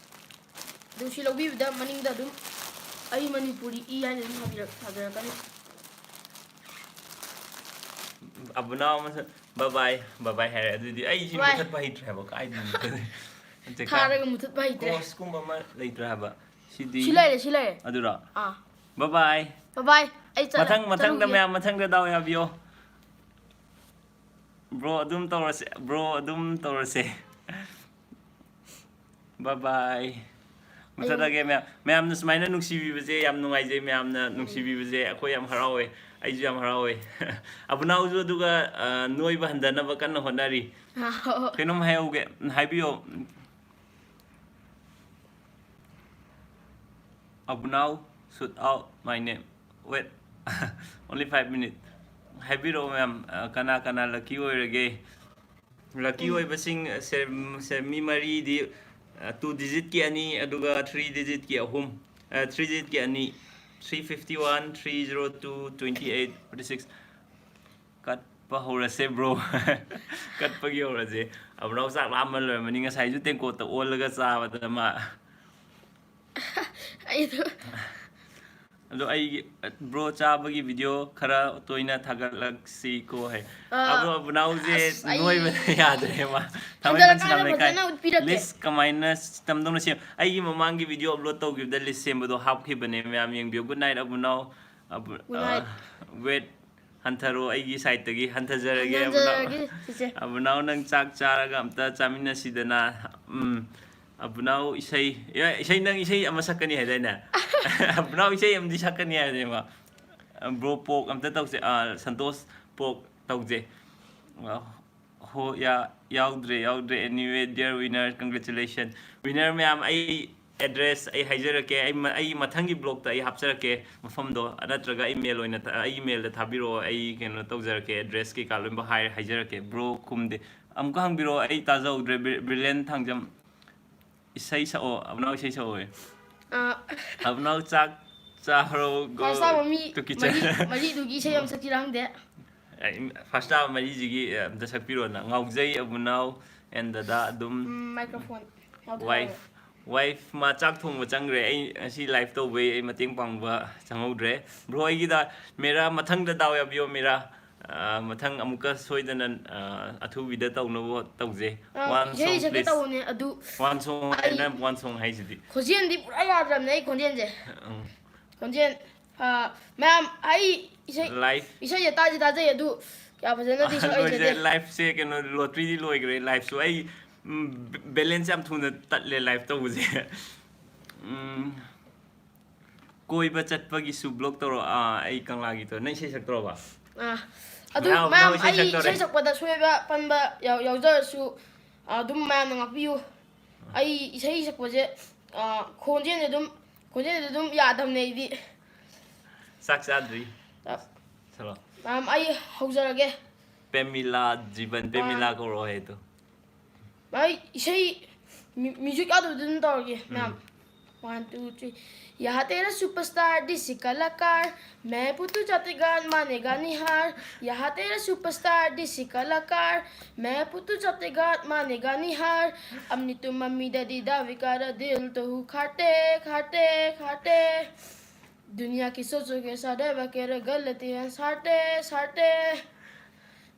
ꯑꯗꯨ ꯁꯤ ꯂꯧꯕꯤꯕꯗ ꯃꯅꯤꯡꯗ ꯑꯗꯨꯝ ꯑꯩ ꯃꯅꯤꯄꯨꯔꯤ ꯏ ꯍꯥꯏꯅ ꯑꯗꯨꯝ ꯊꯥꯕꯤꯔꯛ-, ꯊꯥꯕꯤꯔꯛꯀꯅꯤ꯫ ꯑꯕꯨꯅꯥꯎ ꯑꯃꯁꯨ bye bye, bye bye ꯍꯥꯏꯔꯦ꯫ ꯑꯗꯨꯗꯤ ꯑꯩꯁꯤ bye꯫ ꯃꯨꯊꯠꯄ ꯍꯩꯇ꯭ꯔꯦ ꯍꯥꯏꯕ, ꯀꯥꯏꯗꯅꯣ ꯃꯨꯊꯠ-, ꯍꯧꯖꯤꯛꯀꯥꯟ ꯊꯥꯔꯒ ꯃꯨꯊꯠꯄ ꯍꯩꯇ꯭ꯔꯦ꯫ Crossꯀꯨꯝꯕ ꯑꯃ ꯂꯩꯇ꯭ꯔꯥ ꯍꯥꯏꯕ? ꯁꯤꯗꯤ ꯁꯤ ꯂꯩꯔꯦ, ꯁꯤ ꯂꯩꯔꯦ꯫ ꯑꯗꯨꯔꯣ? ꯑꯥ꯫ Bye bye꯫ Bye bye꯫ ꯑꯩ ꯆꯠꯂꯦ꯫ ꯃꯊꯪ, ꯃꯊꯪꯗ ꯆꯠꯂꯨꯈꯤꯒꯦ꯫ ꯃꯌꯥꯝ, ꯃꯊꯪꯗ ꯗꯥꯎ ꯌꯥꯕꯤꯌꯣ꯫ Bro, ꯑꯗꯨꯝ ꯇꯧꯔꯁꯦ꯫ Bro, ꯑꯗꯨꯝ ꯇꯧꯔꯁꯦ꯫ Bye bye꯫ ꯃꯨꯊꯠꯂꯒꯦ ꯃꯌꯥꯝ꯫ ꯃꯌꯥꯝꯅ ꯁꯨꯃꯥꯏꯅ ꯅꯨꯡꯁꯤꯕꯤꯕꯁꯦ ꯌꯥꯝ ꯅꯨꯡꯉꯥꯏꯖꯩ꯫ ꯃꯌꯥꯝꯅ ꯎꯝ꯫ ꯅꯨꯡꯁꯤꯕꯤꯕꯁꯦ ꯑꯩꯈꯣꯏ ꯌꯥꯝ ꯍꯔꯥꯎꯋꯦ꯫ ꯑꯩꯁꯨ ꯌꯥꯝ ꯍꯔꯥꯎꯋꯦ꯫ ꯑꯕꯨꯅꯥꯎꯁꯨ ꯑꯗꯨꯒ, ꯑ, ꯅꯣꯏꯕ ꯍꯟꯊꯅꯕ ꯀꯟꯅ ꯍꯣꯠꯅꯔꯤ꯫ ꯑꯥ, ꯍꯣ, ꯍꯣ꯫ ꯀꯩꯅꯣꯝ ꯍꯥꯏꯍꯧꯒꯦ, ꯍꯥꯏꯕꯤꯌꯣ꯫ Abunau, shoot out my name. Wait, only five minutes꯫ ꯍꯥꯏꯕꯤꯔꯛꯑꯣ ꯃꯌꯥꯝ, ꯑ, ꯀꯅꯥ ꯀꯅꯥ lucky ꯑꯣꯏꯔꯒꯦ? Lucky ꯎꯝ꯫ ꯑꯣꯏꯕꯁꯤꯡ, ꯑ, ꯁꯦ, ꯁꯦ, ꯃꯤ ꯃꯔꯤꯗꯤ, ꯑ, two digitꯀꯤ ꯑꯅꯤ, ꯑꯗꯨꯒ three digitꯀꯤ ꯑꯍꯨꯝ, ꯑ, three digitꯀꯤ ꯑꯅꯤ, three fifty one, three zero two, twenty eight, forty six꯫ ꯀꯠꯄ ꯍꯧꯔꯁꯦ, bro꯫ ꯀꯠꯄꯒꯤ ꯍꯧꯔꯁꯦ꯫ ꯑꯕꯨꯅꯥꯎ ꯆꯥꯛ ꯂꯥꯝꯃ ꯂꯣꯏꯔꯝꯃꯅꯤ, ꯉꯁꯥꯏꯁꯨ ꯇꯦꯡꯀꯣꯠꯇ ꯑꯣꯜꯂꯒ ꯆꯥꯕꯗ ꯃꯥ꯫ ꯑꯩꯗꯣ ꯑꯗꯣ ꯑꯩꯒꯤ, bro, ꯆꯥꯕꯒꯤ video ꯈꯔ ꯇꯣꯏꯅ ꯊꯥꯒꯠꯂꯛꯁꯤꯀꯣ ꯍꯥꯏ꯫ ꯑꯥ, bro, ꯑꯕꯨꯅꯥꯎꯁꯦ ꯑꯁ, ꯑꯩ ꯅꯣꯏꯕꯅ ꯌꯥꯗ꯭ꯔꯦ ꯃꯥ꯫ ꯊꯥꯡꯃꯩꯕꯟ ꯍꯟꯗꯛ ꯁꯅꯥ ꯀꯥꯟꯗ ꯂꯩꯀꯥꯏ꯫ ꯐꯖꯅ ꯎꯠꯄꯤꯔꯛꯀꯦ꯫ List ꯀꯃꯥꯏꯅ ꯁꯦꯝꯗꯧꯅꯣ ꯁꯦꯝ-, ꯑꯩꯒꯤ ꯃꯃꯥꯡꯒꯤ video upload ꯇꯧꯈꯤꯕꯗ list ꯁꯦꯝꯕꯗꯣ ꯍꯥꯞꯈꯤꯕꯅꯦ ꯃꯌꯥꯝ ꯌꯦꯡꯕꯤꯌꯨ꯫ Good night ꯑꯕꯨꯅꯥꯎ꯫ ꯑꯕꯨ-, good night꯫ ꯑ, wait, ꯍꯟꯊꯔꯣ ꯑꯩꯒꯤ sideꯇꯒꯤ, ꯍꯟꯊꯖꯔꯒꯦ ꯑꯕꯨꯅꯥꯎ꯫ ꯍꯟꯊꯖꯔꯒꯦ, ꯆꯤꯆꯦ꯫ ꯑꯕꯨꯅꯥꯎ ꯅꯪ ꯆꯥꯛ ꯆꯥꯔꯒ ꯑꯝꯇ ꯆꯥꯃꯤꯟꯅꯁꯤꯗꯅ꯫ ꯎꯝ꯫ ꯑꯕꯨꯅꯥꯎ ꯏꯁꯩ, ꯑꯦ, ꯏꯁꯩ, ꯅꯪ ꯏꯁꯩ ꯑꯃ ꯁꯛꯀꯅꯤ ꯍꯥꯏꯗꯥꯏꯅꯦ? ꯑꯕꯨꯅꯥꯎ ꯏꯁꯩ ꯑꯃꯗꯤ ꯁꯛꯀꯅꯤ ꯍꯥꯏꯕꯅꯦꯕ꯫ Bro, pork ꯑꯝꯇ ꯇꯧꯁꯦ꯫ ꯑꯥ, ꯁꯟꯇꯣꯁ, pork ꯇꯧꯁꯦ꯫ ꯑꯥ, ꯍꯣ, ꯌꯥ-, ꯌꯥꯎꯗ꯭ꯔꯦ, ꯌꯥꯎꯗ꯭ꯔꯦ꯫ Anyway, dear winner, congratulations꯫ Winner ꯃꯌꯥꯝ, ꯑꯩ ꯑꯦꯗ꯭ꯔꯦꯁ ꯑꯩ ꯍꯥꯏꯖꯔꯛꯀꯦ, ꯑꯩ ꯃ- ꯑꯩ ꯃꯊꯪꯒꯤ ꯕ꯭ꯂꯣꯛꯇ ꯑꯩ ꯍꯥꯞꯆꯔꯛꯀꯦ ꯃꯐꯝꯗꯣ, ꯅꯠꯇ꯭ꯔꯒ ꯑꯩ ꯃꯦꯜ ꯑꯣꯏꯅ ꯊ- ꯑꯩꯒꯤ ꯃꯦꯜꯗ ꯊꯥꯕꯤꯔꯛꯑꯣ, ꯑꯩ ꯀꯩꯅꯣ ꯇꯧꯖꯔꯛꯀꯦ, ꯑꯦꯗ꯭ꯔꯦꯁ ꯀꯩꯀꯥ ꯂꯣꯏꯅꯃꯛ ꯍꯥꯏ ꯍꯥꯏꯖꯔꯛꯀꯦ꯫ ꯕ꯭ꯔꯣ ꯈꯨꯝꯗꯦ꯫ ꯑꯃꯨꯛꯀ ꯍꯪꯕꯤꯔꯛꯑꯣ, ꯑꯩ ꯇꯥꯖꯍꯧꯗ꯭ꯔꯦ꯫ ꯕ꯭ꯔꯤ- ꯕ꯭ꯔꯤꯂꯦꯟ ꯊꯥꯡꯖꯝ, ꯏꯁꯩ ꯁꯛꯑꯣ, ꯑꯕꯨꯅꯥꯎ ꯏꯁꯩ ꯁꯛꯑꯣ꯫ ꯑꯥ, ꯑꯕꯨꯅꯥꯎ ꯆꯥꯛ ꯆꯥꯈ꯭ꯔꯣ, go ꯐꯥꯔꯁ ꯇꯥꯕ ꯃꯤ to kitchen꯫ ꯃꯔꯤ, ꯃꯔꯤꯗꯨꯒꯤ ꯏꯁꯩ ꯑꯃ ꯁꯛꯁꯤꯔꯥ ꯈꯪꯗꯦ꯫ ꯑꯩ, ꯐꯥꯔꯁ ꯇꯥꯕ ꯃꯔꯤꯁꯤꯒꯤ ꯑꯝꯇ ꯁꯛꯄꯤꯔꯣꯅ꯫ ꯉꯥꯎꯖꯩ ꯑꯕꯨꯅꯥꯎ and ꯗꯗꯥ ꯑꯗꯨꯝ꯫ ꯎꯝ, ꯃꯥꯏꯀ꯭ꯔꯣꯐꯣꯟ ꯌꯥꯎꯗ꯭ꯔꯦ꯫ ꯋꯥꯏꯐ, ꯋꯥꯏꯐ ꯃꯥ ꯆꯥꯛ ꯊꯣꯡꯕ ꯆꯪꯈ꯭ꯔꯦ꯫ ꯑꯩ ꯉꯁꯤ ꯂꯥꯏꯐ ꯇꯧꯕꯩ ꯑꯩ ꯃꯇꯦꯡ ꯄꯥꯡꯕ ꯆꯪꯍꯧꯗ꯭ꯔꯦ꯫ ꯕ꯭ꯔꯣ, ꯑꯩꯒꯤꯗ ꯃꯦꯔꯥ ꯃꯊꯪꯗ ꯗꯥꯎ ꯌꯥꯕꯤꯌꯣ ꯃꯦꯔꯥ꯫ ꯑ, ꯃꯊꯪ ꯑꯃꯨꯛꯀ ꯁꯣꯏꯗꯅ, ꯑ, ꯑꯊꯨꯕꯤꯗ ꯇꯧꯅꯕ ꯇꯧꯖꯩ꯫ ꯑ, One ꯏꯁꯩ song ꯁꯛꯀꯦ please꯫ ꯇꯧꯕꯅꯦ ꯑꯗꯨ One song ꯑꯩ ꯍꯥꯏꯅ one song ꯍꯥꯏꯁꯤꯗꯤ꯫ ꯈꯣꯟꯖꯦꯜꯗꯤ ꯄꯨꯔꯥ ꯌꯥꯗ꯭ꯔꯕꯅꯦ ꯑꯩ ꯈꯣꯟꯖꯦꯜꯁꯦ꯫ ꯎꯝ꯫ ꯈꯣꯟꯖꯦꯜ, ꯑ, ꯃꯌꯥꯝ, ꯑꯩ ꯏꯁꯩ, ꯂꯥꯏꯐ ꯏꯁꯩꯁꯦ ꯇꯥꯗꯤ ꯇꯥꯖꯩ ꯑꯗꯨ ꯀꯌꯥ ꯐꯖꯅꯗꯤ ꯁꯛ ꯂꯣꯏꯁꯦ ꯍꯩꯖꯗꯦ꯫ ꯂꯥꯏꯐꯁꯦ ꯀꯩꯅꯣ, ꯂꯣꯇ꯭ꯔꯤꯗꯤ ꯂꯣꯏꯈ꯭ꯔꯦ꯫ ꯂꯥꯏꯐꯁꯨ ꯑꯩ, ꯎꯝ, ꯕꯦ- ꯕꯦꯂꯦꯟꯁ ꯌꯥꯝ ꯊꯨꯅ ꯇꯠꯂꯦ ꯂꯥꯏꯐ ꯇꯧꯕꯁꯦ꯫ ꯎꯝ, ꯀꯣꯏꯕ ꯆꯠꯄꯒꯤꯁꯨ ꯕ꯭ꯂꯣꯛ ꯇꯧꯔꯣ꯫ ꯑꯥ, ꯑꯩ ꯀꯪꯂꯥꯒꯤ ꯇꯧꯔꯣ꯫ ꯅꯪ ꯏꯁꯩ ꯁꯛꯇ꯭ꯔꯣꯕ? ꯑꯥ, ꯑꯗꯨ ꯃꯌꯥꯝ, ꯃꯌꯥꯝ, ꯃꯌꯥꯝ ꯏꯁꯩ ꯑꯩ ꯁꯛꯇꯣꯔꯦ꯫ ꯏꯁꯩ ꯁꯛꯄꯗ ꯁꯣꯏꯕ ꯄꯟꯕ ꯌꯥꯎ- ꯌꯥꯎꯖꯔꯁꯨ, ꯑꯗꯨꯝ ꯃꯌꯥꯝꯅ ꯉꯥꯛꯄꯤꯌꯨ꯫ ꯑꯩ ꯏꯁꯩ ꯁꯛꯄꯁꯦ, ꯑꯥ, ꯈꯣꯟꯖꯦꯜꯁꯦ ꯑꯗꯨꯝ, ꯈꯣꯟꯖꯦꯜꯁꯦ ꯑꯗꯨꯝ ꯌꯥꯗꯕꯅꯦ ꯑꯩꯗꯤ꯫ ꯆꯥꯛ ꯆꯥꯗ꯭ꯔꯤ꯫ ꯑ, ꯆꯠꯂꯣ꯫ ꯃꯌꯥꯝ, ꯑꯩ ꯍꯧꯖꯔꯒꯦ꯫ ꯄꯦꯃꯤꯂꯥ ꯖꯤꯕꯟ, ꯄꯦꯃꯤꯂꯥ ꯀꯧꯔꯛꯑꯣ ꯍꯥꯏꯗꯣ꯫ ꯑꯩ ꯏꯁꯩ ꯃ꯭ꯌꯨ- ꯃ꯭ꯌꯨꯖꯤꯛ ꯌꯥꯎꯗꯕꯗ ꯑꯗꯨꯝ ꯇꯧꯔꯒꯦ, ꯎꯝ꯫ ꯃꯌꯥꯝ꯫ One, two, three. यहाँ तेरा सुपरस्टार देसी कलाकार, मैं पुतू जाते गान मानेगा निहार। यहाँ तेरा सुपरस्टार देसी कलाकार, मैं पुतू जाते गान मानेगा निहार। अपनी तुम मम्मी डैडी दावी कर दिल तो हूँ खाटे खाटे खाटे। दुनिया की सोचों के सारे वगैरह गलतियाँ साटे साटे।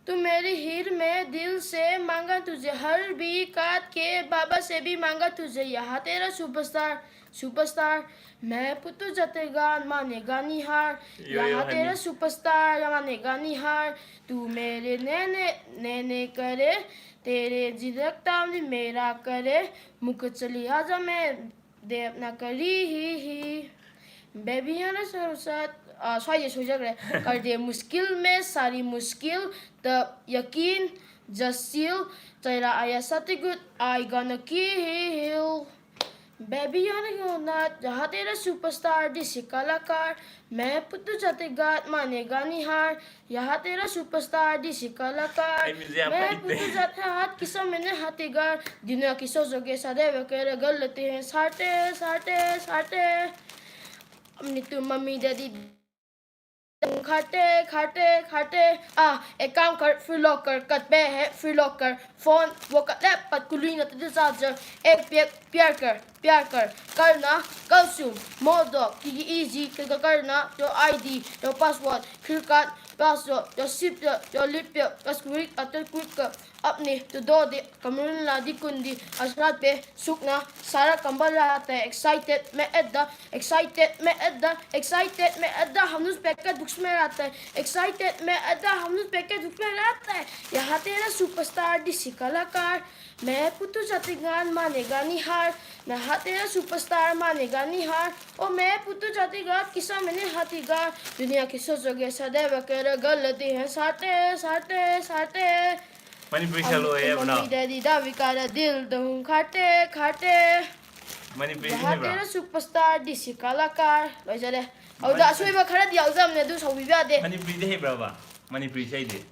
तू मेरी हीर में दिल से मांगा तुझे, हर भी काट के बाबा से भी मांगा तुझे। यहाँ तेरा सुपरस्टार, सुपरस्टार, मैं पुतू जतेगा मानेगा निहार। यो, यो, यहाँ तेरा हनी। सुपरस्टार मानेगा निहार। तू मेरे नैने नैने करे, तेरे जिदक तामली मेरा करे। मुख चली आजा मैं देवना करी ही ही। बेबी ꯍꯥꯏꯅ ꯁꯔꯨꯁ, ꯑ, ꯁ꯭ꯋꯥꯏꯁꯦ ꯁꯣꯏꯖꯈ꯭ꯔꯦ꯫ कर दे मुश्किल में सारी मुश्किल, तब यकीन जसील, तेरा आया सतगुत, I gonna kill। Baby, you wanna go not? यहाँ तेरा superstar, देसी कलाकार। मैं पुत्तू जाति गात मानेगा निहार। यहाँ तेरा superstar, देसी कलाकार। ꯑꯩ ꯃꯤꯁꯦ ꯌꯥꯝ मैं ꯄꯛꯏꯗꯦ꯫ पुत्तू जाति हाथ किसा मैंने हाथी गार। दुनिया की सोचों के साथ वो करे गलती है, साटे, साटे, साटे। अपनी तू मम्मी डैडी खाटे, खाटे, खाटे। आ, एक काम कर, फिर लॉकर कट पे है, फिर लॉकर फोन वो कट ले, पत कुली न तुझे चार्जर। एक पियर, पियर कर, प्यार कर, करना, कल सुन, मोदो, की इजी, के करना, your ID, your password, फिर card, password, your sip, your lip, your screen, अतर क्विक कर। अपनी तो दो दे, कमरुला दी कुंदी, असरात पे सुकना, सारा कंबल रहता है, excited, मैं एदा, excited, मैं एदा, excited, मैं एदा, हम उस पैकेट बुक्स में रहता है, excited, मैं एदा, हम उस पैकेट बुक्स में रहता है। यहाँ तेरा superstar, देसी कलाकार, मैं पुत्तू जाति गान मानेगा निहार, मैं हाँ तेरा superstar मानेगा निहार, ओ मैं पुत्तू जाति गान किसा मैंने हाथी गान, दुनिया की सोचों के साथ वो करे गलती है, साटे, साटे, साटे। ꯃꯅꯤꯄꯨꯔꯤ ꯁꯛꯂꯛꯑꯣꯍꯦ ꯕꯅꯥꯎ꯫ ꯃꯃꯤ ꯗꯦꯗꯤ ꯗꯥꯕꯤ ꯀꯥꯔ ꯗꯤꯜ ꯗꯨꯝ ꯈꯥꯇꯦ ꯈꯥꯇꯦ꯫ ꯃꯅꯤꯄꯨꯔꯤ ꯖꯍꯥ ꯍꯩꯕ꯭ꯔꯥ? ꯇꯦꯔꯥ superstar, ꯗꯤ ꯁꯤ ꯀꯂꯥꯀꯥꯔ꯫ ꯂꯣꯏꯖꯔꯦ꯫ ꯑꯗꯨꯗ ꯃꯅꯤ- ꯑꯁꯣꯏꯕ ꯈꯔꯗꯤ ꯌꯥꯎꯖꯕꯅꯦ, ꯑꯗꯨ ꯁꯥꯎꯕꯤꯕ ꯌꯥꯗꯦ꯫ ꯃꯅꯤꯄꯨꯔꯤꯗꯤ ꯍꯩꯕ꯭ꯔꯕ? ꯃꯅꯤꯄꯨꯔꯤ ꯏꯁꯩꯗꯤ?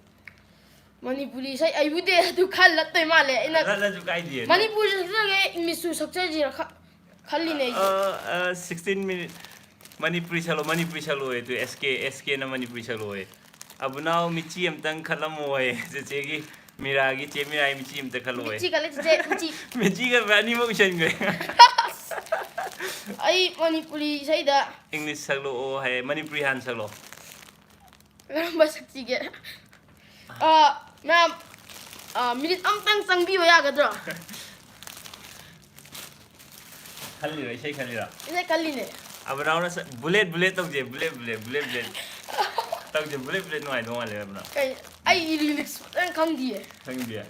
ꯃꯅꯤꯄꯨꯔꯤ ꯏꯁꯩ ꯑꯩꯕꯨꯗꯤ ꯑꯗꯨ ꯈꯜꯂꯛꯇꯣꯏ ꯃꯥꯜꯂꯦ꯫ ꯑꯩꯅ ꯂꯠꯂꯁꯨ ꯀꯥꯏꯗꯦ꯫ ꯃꯅꯤꯄꯨꯔꯤ ꯁꯛꯆꯒꯦ, ꯏꯪꯂꯤꯁꯁꯨ ꯁꯛꯆꯁꯤꯔ ꯈ-, ꯈꯜꯂꯤꯅꯦ ꯑꯩꯁꯨ꯫ ꯑ, ꯑ, sixteen minute. ꯃꯅꯤꯄꯨꯔꯤ ꯁꯛꯂꯣ, ꯃꯅꯤꯄꯨꯔꯤ ꯁꯛꯂꯣꯑꯦ꯫ ꯑꯗꯨ ꯑꯦꯁ ꯀꯦ, ꯑꯦꯁ ꯀꯦꯅ ꯃꯅꯤꯄꯨꯔꯤ ꯁꯛꯂꯣꯑꯦ꯫ ꯑꯕꯨꯅꯥꯎ ꯃꯤꯆꯤ ꯑꯝꯇꯪ ꯈꯠꯂꯝꯃꯣꯑꯦ꯫ ꯆꯦꯆꯦꯒꯤ ꯃꯤꯔꯥꯒꯤ, ꯆꯦ ꯃꯤꯔꯥꯒꯤ ꯃꯤꯆꯤ ꯑꯝꯇ ꯈꯠꯂꯣꯑꯦ꯫ ꯃꯤꯆꯤ ꯈꯜꯂꯦ, ꯆꯤꯆꯦ, ꯃꯤꯆꯤ꯫ ꯃꯤꯆꯤꯒ ꯑꯅꯤꯃꯛ ꯎꯁꯟꯈ꯭ꯔꯦ꯫ ꯑꯩ ꯃꯅꯤꯄꯨꯔꯤ ꯏꯁꯩꯗ ꯏꯪꯂꯤꯁ ꯁꯛꯂꯛꯑꯣ ꯍꯥꯏꯌꯦ, ꯃꯅꯤꯄꯨꯔꯤ ꯍꯥꯟꯅ ꯁꯛꯂꯣ꯫ ꯀꯔꯝꯕ ꯁꯛꯁꯤꯒꯦ? ꯑ, ꯃꯌꯥꯝ, ꯑ, ꯃꯤꯅꯤꯠ ꯑꯃꯇꯪ ꯆꯪꯕꯤꯕ ꯌꯥꯒꯗ꯭ꯔꯣ? ꯈꯜꯂꯤꯔꯣ, ꯏꯁꯩ ꯈꯜꯂꯤꯔꯣ? ꯏꯁꯩ ꯈꯜꯂꯤꯅꯦ꯫ ꯑꯕꯨꯅꯥꯎꯅ ꯁꯛ-, bullet, bullet ꯇꯧꯁꯦ, bullet, bullet, bullet, bullet꯫ ꯇꯧꯁꯦ, bullet, bullet ꯅꯨꯡꯉꯥꯏꯗꯧ ꯃꯥꯜꯂꯦ, ꯑꯕꯨꯅꯥꯎ꯫ ꯀꯩ, ꯑꯩ lyrics ꯐꯖꯅ ꯈꯪꯗꯤꯌꯦ꯫ ꯈꯪꯗꯦ꯫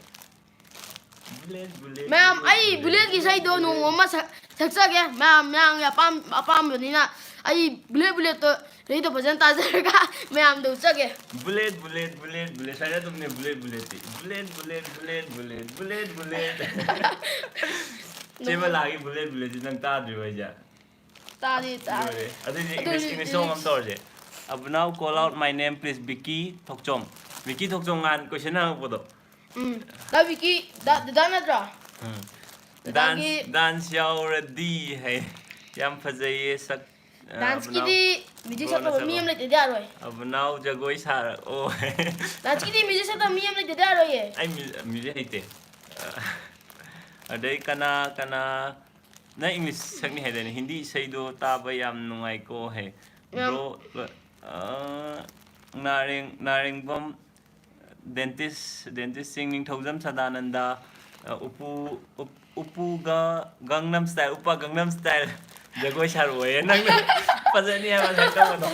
Bullet, bullet, ꯃꯌꯥꯝ, bullet, ꯑꯩ bullet, bulletꯀꯤ ꯏꯁꯩꯗꯣ bullet꯫ ꯅꯣꯡꯃ ꯑꯃ ꯁꯛ-, ꯁꯛꯆꯒꯦ꯫ ꯃꯌꯥꯝ, ꯃꯌꯥꯝꯒꯤ ꯑꯄꯥꯝ-, ꯑꯄꯥꯝꯕꯅꯤꯅ ꯑꯩ bullet, bulletꯇꯣ ꯏꯁꯩꯗꯣ ꯐꯖꯅ ꯇꯥꯖꯔꯒ ꯃꯌꯥꯝꯗ ꯎꯠꯆꯒꯦ꯫ Bullet, bullet, bullet, bullet꯫ ꯁꯨꯃꯥꯏꯅ ꯑꯗꯨꯝꯅꯦ, bullet, bulletꯇꯤ꯫ Bullet, bullet, bullet, bullet, bullet, bullet꯫ ꯆꯦ ꯕꯂꯥꯒꯤ ꯕꯨꯂꯦꯠ ꯕꯨꯂꯦꯠꯁꯤ ꯅꯪ ꯇꯥꯗ꯭ꯔꯤꯕꯣ ꯍꯥꯏꯁꯦ? ꯇꯥꯗꯦ, ꯇꯥꯗꯦ꯫ ꯂꯣꯏꯔꯦ꯫ ꯑꯗꯨꯏꯗꯤ ꯑꯗꯨ English, English song ꯑꯃ ꯇꯧꯔꯁꯦ꯫ ꯑꯕꯅꯥꯎ call out my name please, ꯕꯤꯀꯤ ꯊꯣꯛꯆꯣꯝ꯫ ꯕꯤꯀꯤ ꯊꯣꯛꯆꯣꯝ ꯉꯍꯥꯟ question ꯍꯪꯉꯛꯄꯗꯣ꯫ ꯎꯝ꯫ ꯗꯥ ꯕꯤꯀꯤ, ꯗꯥ, ꯗꯗꯥ ꯅꯠꯇ꯭ꯔꯣ? ꯎꯝ꯫ ꯗꯗꯥꯒꯤ dance, dance ꯌꯥꯎꯔꯗꯤ ꯍꯥꯏ꯫ ꯌꯥꯝ ꯐꯖꯩꯌꯦ ꯁꯛ, ꯑ, Danceꯀꯤꯗꯤ ꯑꯕꯅꯥꯎ, music ꯕ꯭ꯔꯣꯅ ꯁꯛꯄ ꯃꯤ ꯁꯛꯂꯣ꯫ ꯑꯃ ꯂꯩꯇꯗꯤ ꯌꯥꯔꯣꯏ꯫ ꯑꯕꯅꯥꯎ ꯖꯒꯣꯏ ꯁꯥꯔꯛꯑꯣ꯫ Danceꯀꯤꯗꯤ music ꯁꯛꯄ ꯃꯤ ꯑꯃ ꯂꯩꯇꯗꯤ ꯌꯥꯔꯣꯏꯌꯦ꯫ ꯑꯩ mu-, music ꯍꯩꯇꯦ꯫ ꯑꯗꯩ ꯀꯅꯥ, ꯀꯅꯥ, ꯅꯪ English ꯁꯛꯅꯤ ꯍꯥꯏꯗꯥꯏꯅꯦ? ꯍꯤꯟꯗꯤ ꯏꯁꯩꯗꯣ ꯇꯥꯕ ꯌꯥꯝ ꯅꯨꯡꯉꯥꯏꯀꯣ ꯍꯥꯏ꯫ ꯌꯥꯝ Bro, ꯑ, ꯅꯥꯔꯦꯡ-, ꯅꯥꯔꯦꯡꯕꯝ Dentist, Dentist ꯁꯤꯡ, ꯅꯤꯡꯊꯧꯖꯝ ꯁꯗꯥꯅꯟꯗ, ꯑ, ꯎꯄꯨ, ꯎꯞ-, ꯎꯄꯨꯒ Gangnam Style, ꯎꯄꯥ Gangnam Style ꯖꯒꯣꯏ ꯁꯥꯔꯛꯑꯣꯌꯦ꯫ ꯅꯪꯅ ꯐꯖꯅꯤ ꯍꯥꯏꯕ ꯑꯗꯨꯃꯥꯏꯅ ꯇꯧꯕꯗꯣ꯫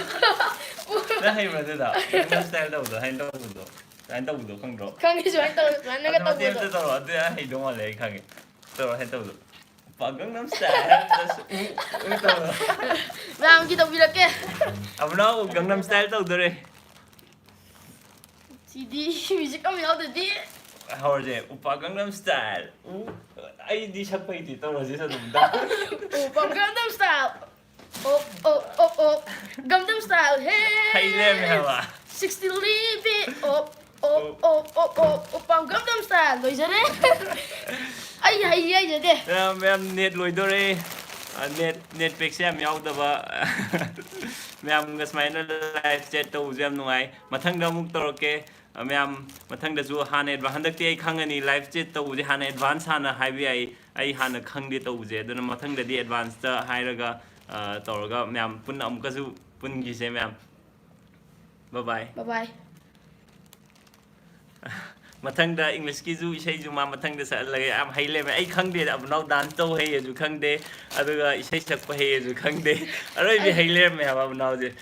ꯅꯪ ꯍꯩꯕ꯭ꯔꯥ ꯑꯗꯨꯗꯣ? Gangnam Style ꯇꯧꯕꯗꯣ, ꯍꯥꯏꯅ ꯇꯧꯕꯗꯣ꯫ ꯑꯗꯨꯃꯥꯏꯅ ꯇꯧꯕꯗꯣ ꯈꯪꯗ꯭ꯔꯣ? ꯈꯪꯉꯦ, ꯁꯨꯃꯥꯏꯅ ꯇꯧ-, ꯁꯨꯃꯥꯏꯅꯒ ꯑꯗꯨ ꯃꯇꯦꯛ ꯇꯧꯕꯗꯣ꯫ ꯑꯝꯇ ꯇꯧꯔꯣ꯫ ꯑꯗꯨ ꯌꯥꯝ ꯍꯩꯗꯧ ꯃꯥꯜꯂꯦ, ꯑꯩ ꯈꯪꯉꯦ꯫ ꯇꯧꯔꯣ, ꯍꯥꯏꯅ ꯇꯧꯕꯗꯣ꯫ ꯎꯄꯥ Gangnam Style ꯍꯥꯏꯕꯗꯁꯨ ꯎ, ꯎ ꯇꯧꯕꯗꯣ꯫ ꯃꯌꯥꯝꯒꯤ ꯇꯧꯕꯤꯔꯛꯀꯦ꯫ ꯑꯕꯅꯥꯎ Gangnam Style ꯇꯧꯗꯣꯔꯦ꯫ ꯁꯤꯗꯤ music ꯑꯃ ꯌꯥꯎꯗ꯭ꯔꯗꯤ꯫ ꯍꯧꯔꯁꯦ, ꯎꯄꯥ Gangnam Style꯫ ꯎ, ꯑꯩꯗꯤ ꯁꯛꯄ ꯍꯩꯇꯦ, ꯇꯧꯔꯁꯦ ꯑꯗꯨꯝ꯫ ꯎꯄꯥ Gangnam Style꯫ ꯑꯣ, ꯑꯣ, ꯑꯣ, ꯑꯣ꯫ Gangnam Style, hey! ꯍꯩ ꯂꯩꯔꯝꯃꯦ ꯍꯥꯏꯕ꯫ Sixty ꯂꯤꯄꯤ꯫ ꯑꯣ, ꯑꯣ, ꯑꯣ꯫ ꯑꯣ, ꯑꯣ, ꯑꯣ, ꯑꯣ, ꯎꯄꯥ Gangnam Style꯫ ꯂꯣꯏꯖꯔꯦ꯫ ꯑꯩ ꯍꯩ ꯍꯩꯖꯗꯦ꯫ ꯃꯌꯥꯝ, ꯃꯌꯥꯝ net ꯂꯣꯏꯗꯣꯔꯦ꯫ ꯑ, net, net packꯁꯦ ꯌꯥꯝ ꯌꯥꯎꯗꯕ꯫ ꯃꯌꯥꯝꯒ ꯁꯨꯃꯥꯏꯅ live chat ꯇꯧꯕꯁꯦ ꯌꯥꯝ ꯅꯨꯡꯉꯥꯏ꯫ ꯃꯊꯪꯗ ꯑꯃꯨꯛ ꯇꯧꯔꯛꯀꯦ꯫ ꯑ, ꯃꯌꯥꯝ ꯃꯊꯪꯗꯁꯨ ꯍꯥꯟꯅ adva-, ꯍꯟꯗꯛꯇꯤ ꯑꯩ ꯈꯪꯉꯅꯤ, live chat ꯇꯧꯕꯁꯦ ꯍꯥꯟꯅ advance ꯍꯥꯟꯅ ꯍꯥꯏꯕ ꯌꯥꯏ꯫ ꯑꯩ ꯍꯥꯟꯅ ꯈꯪꯗꯦ ꯇꯧꯕꯁꯦ꯫ ꯑꯗꯨꯅ ꯃꯊꯪꯗꯗꯤ advanceꯇ ꯍꯥꯏꯔꯒ, ꯑ, ꯇꯧꯔꯒ ꯃꯌꯥꯝ ꯄꯨꯟꯅ ꯑꯃꯨꯛꯀꯁꯨ ꯄꯨꯟꯈꯤꯁꯦ ꯃꯌꯥꯝ꯫ Bye bye꯫ Bye bye꯫ ꯃꯊꯪꯗ Englishꯀꯤꯁꯨ ꯏꯁꯩꯁꯨ ꯃꯥ ꯃꯊꯪꯗ ꯁꯛꯍꯜꯂꯒꯦ꯫ ꯌꯥꯝ ꯍꯩ ꯂꯩꯔꯝꯃꯦ꯫ ꯑꯩ ꯈꯪꯗꯦ, ꯑꯕꯅꯥꯎ dance ꯇꯧ ꯍꯩꯌꯦꯁꯨ ꯈꯪꯗꯦ, ꯑꯗꯨꯒ ꯏꯁꯩ ꯁꯛꯄ ꯍꯩꯌꯦꯁꯨ ꯈꯪꯗꯦ꯫ ꯑꯔꯣꯏꯕꯤ ꯑꯩ ꯍꯩ ꯂꯩꯔꯝꯃꯦ ꯍꯥꯏꯕ ꯑꯕꯅꯥꯎꯁꯦ꯫